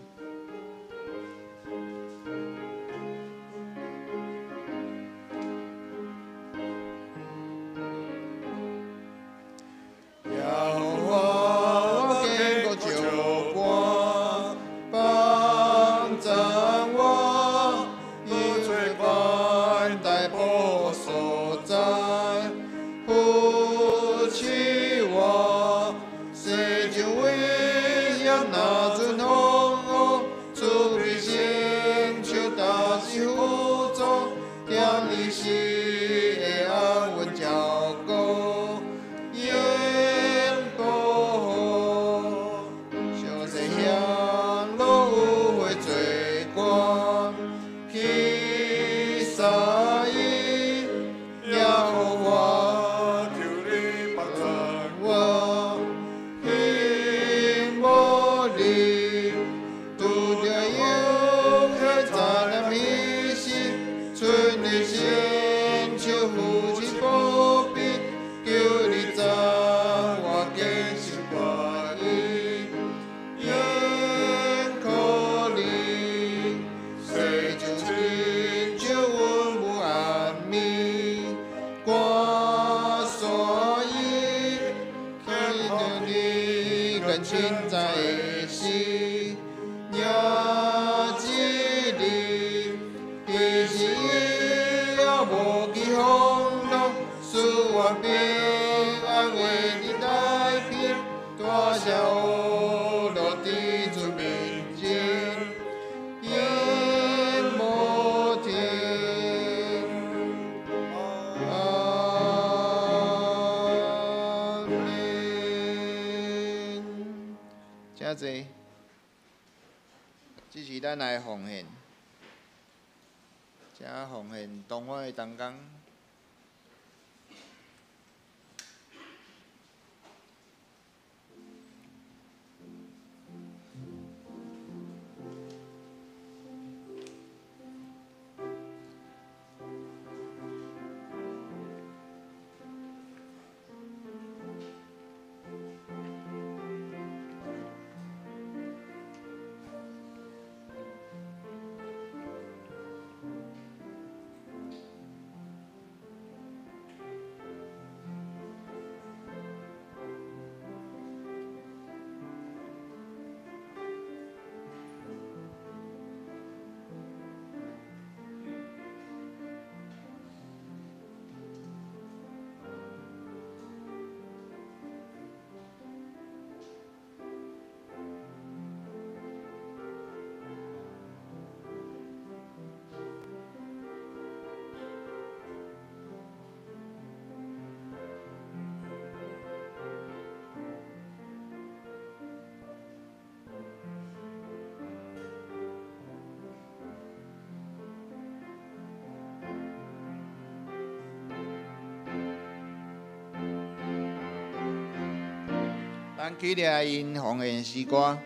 咱來奉獻，請奉獻東方的同工。咱起立𪜶奉献诗歌。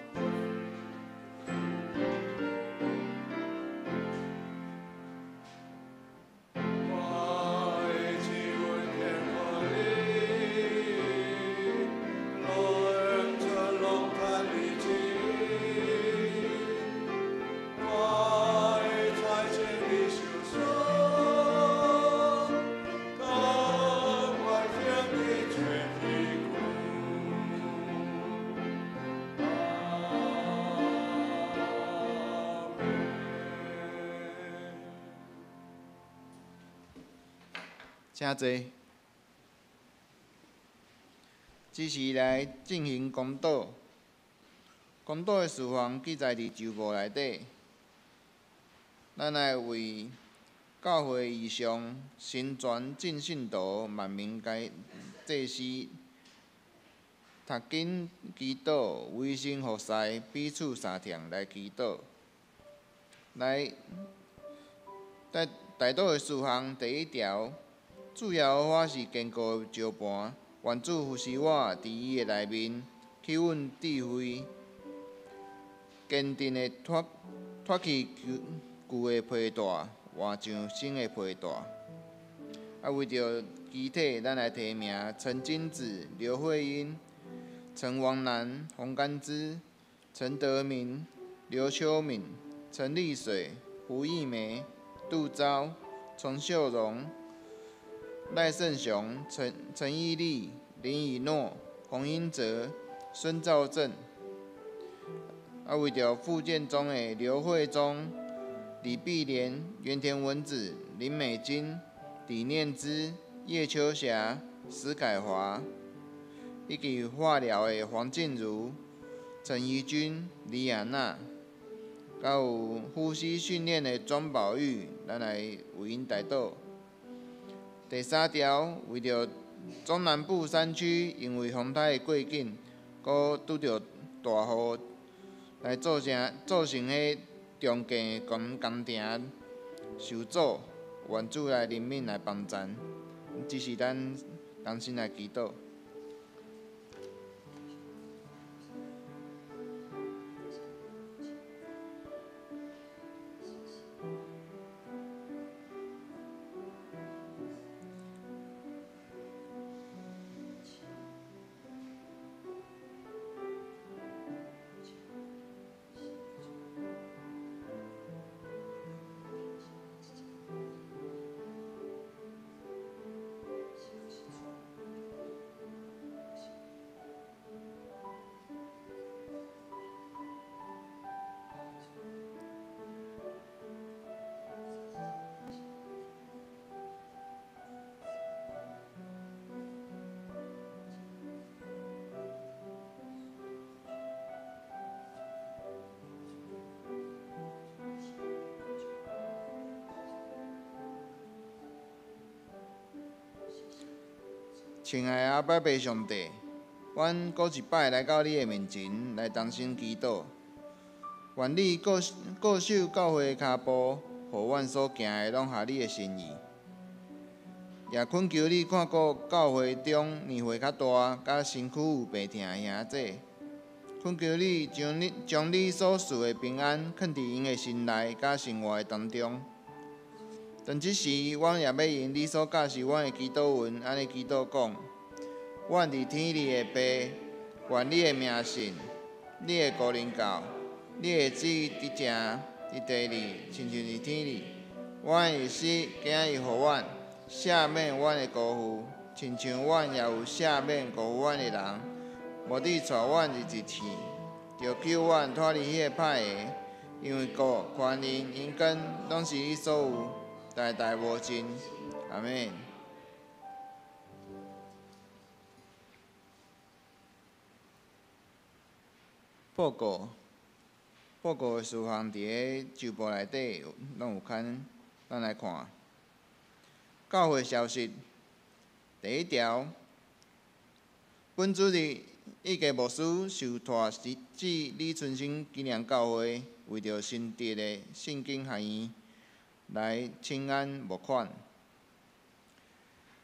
請坐。這時來進行公禱，公禱的事項記載佇周報內底。咱來為教會異象、新傳真信徒、萬民祭司、讀經祈禱、委身服侍、彼此相疼來祈禱。來，代代禱的事項第一條。主耶和華是堅固的石磐，願主扶持我佇伊的內面，去阮智慧，堅定的脫去舊的皮帶，換上新的皮帶。啊，為著肢體，咱來提名陳金子、劉慧英、陳王楠、洪甘之、陳德明、劉秋敏、陳麗水、胡義梅、杜昭、陳秀榮、賴勝雄、陳義立、林以諾、洪英哲、孫兆正。啊，為著復健中的劉惠忠、李碧蓮、原田文子、林美金、李念之、葉秋霞、石凱華，以及化療的黃靜茹、陳怡君、李亞娜，佮有呼吸訓練的莊寶玉，咱來為𪜶代禱。第三條，為著中南部山區因為風颱的過境，閣拄著大雨，來造成彼重建工程受阻，願主來憐憫來幫贊，這是咱同心來祈禱。親愛的阿爸父上帝，阮閣一擺來到你的面前，來同心祈禱。願你顧守教會的跤步，予阮所行的攏合你的心意。也恳求你看顾教会中年岁较大、佮身躯有病痛的兄姊，恳求你将你所赐的平安，囥伫𪜶的心内佮生活的当中。当这时，阮也欲用你所教示阮的祈祷文，按呢祈祷讲：阮伫天里的父，愿你的名圣，你的国临到，你的旨意伫正伫地里，亲像伫天里。阮的食今日予阮，赦免阮的辜负，亲像阮也有赦免辜负阮的人。无得带阮入试探，著救阮脫離彼个歹的，因為國、權勢、榮光，攏是你所有，代代無盡。阿們。報告，報告的事項佇个周報內底攏有刊，咱來看。教會消息，第一條，本主日一家牧師受託至李春生紀念教會，為著新竹的聖經學院來請願募款。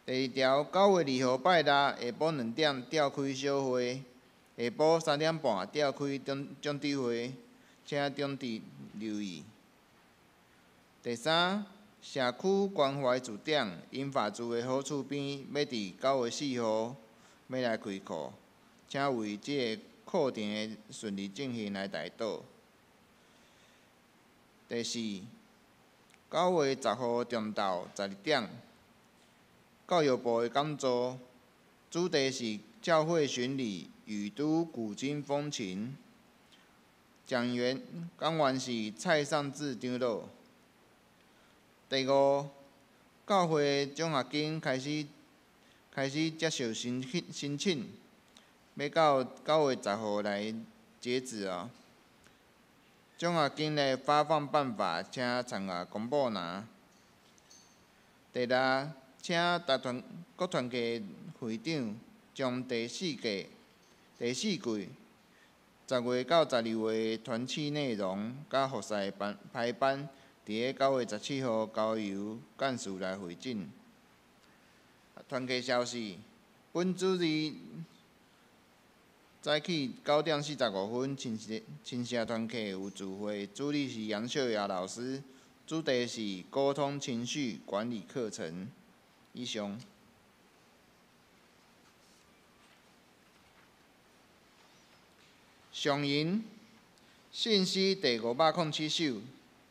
第二條，9月2號拜六下晡2點召開小會，下晡3點半召開長執會，請長執留意。第三，社區關懷駐點銀髮族的好厝邊，欲佇9月4號欲來開課，請為這个課程的順利進行來代禱。第四，9月10號中晝12點，教育部的講座，主題是教會巡禮與都古今風情，講員是蔡尚志長老。第五，教會獎學金開始接受申請，欲到9月10號來截止哦。獎學金的發放辦法，請參閱公布欄。第六，請各團契會長將第四季10月到12月團契內容佮服侍排班，佇个9月17號交由幹事來會診。團契消息，本主日早起9點45分，親社團契有聚會，主理是楊秀雅老師，主題是溝通情緒管理課程。以上。上吟信詩第507首，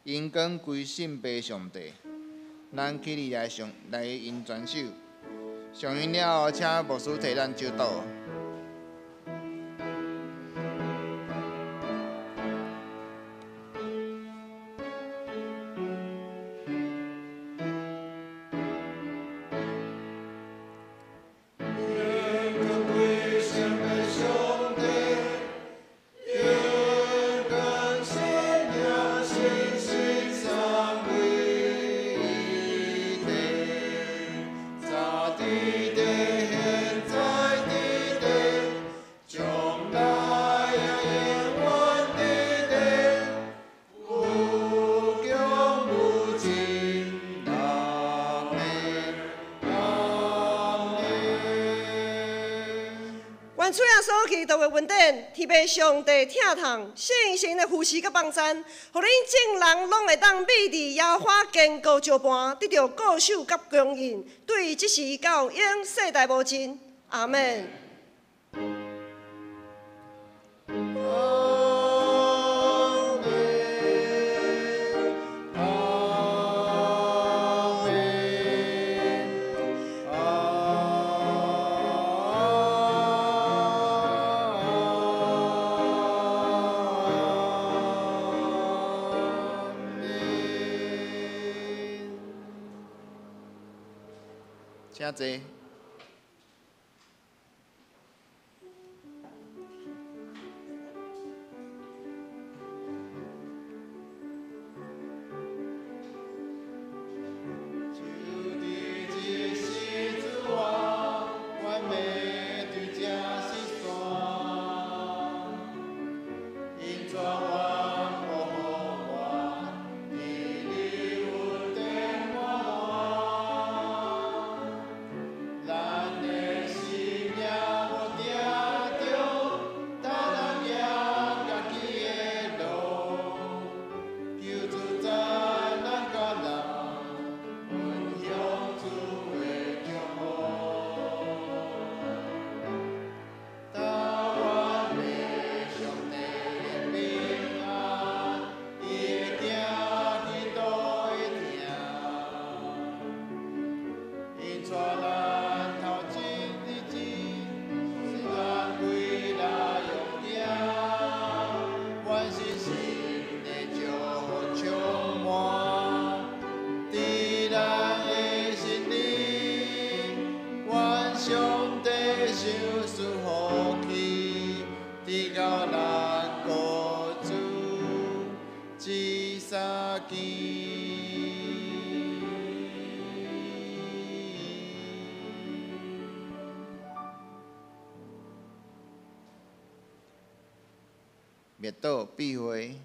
榮光歸聖父上帝。咱起立來上來吟全首。上吟了後，請牧師替咱祝禱。愿主耶穌基督的恩典、天父上帝疼痛、聖神的扶持佮幫贊，予恁眾人攏會當覕佇耶和華堅固石磐，得著固守佮供應，對這時到永世代無盡。阿們。請坐。己。滅倒闭会。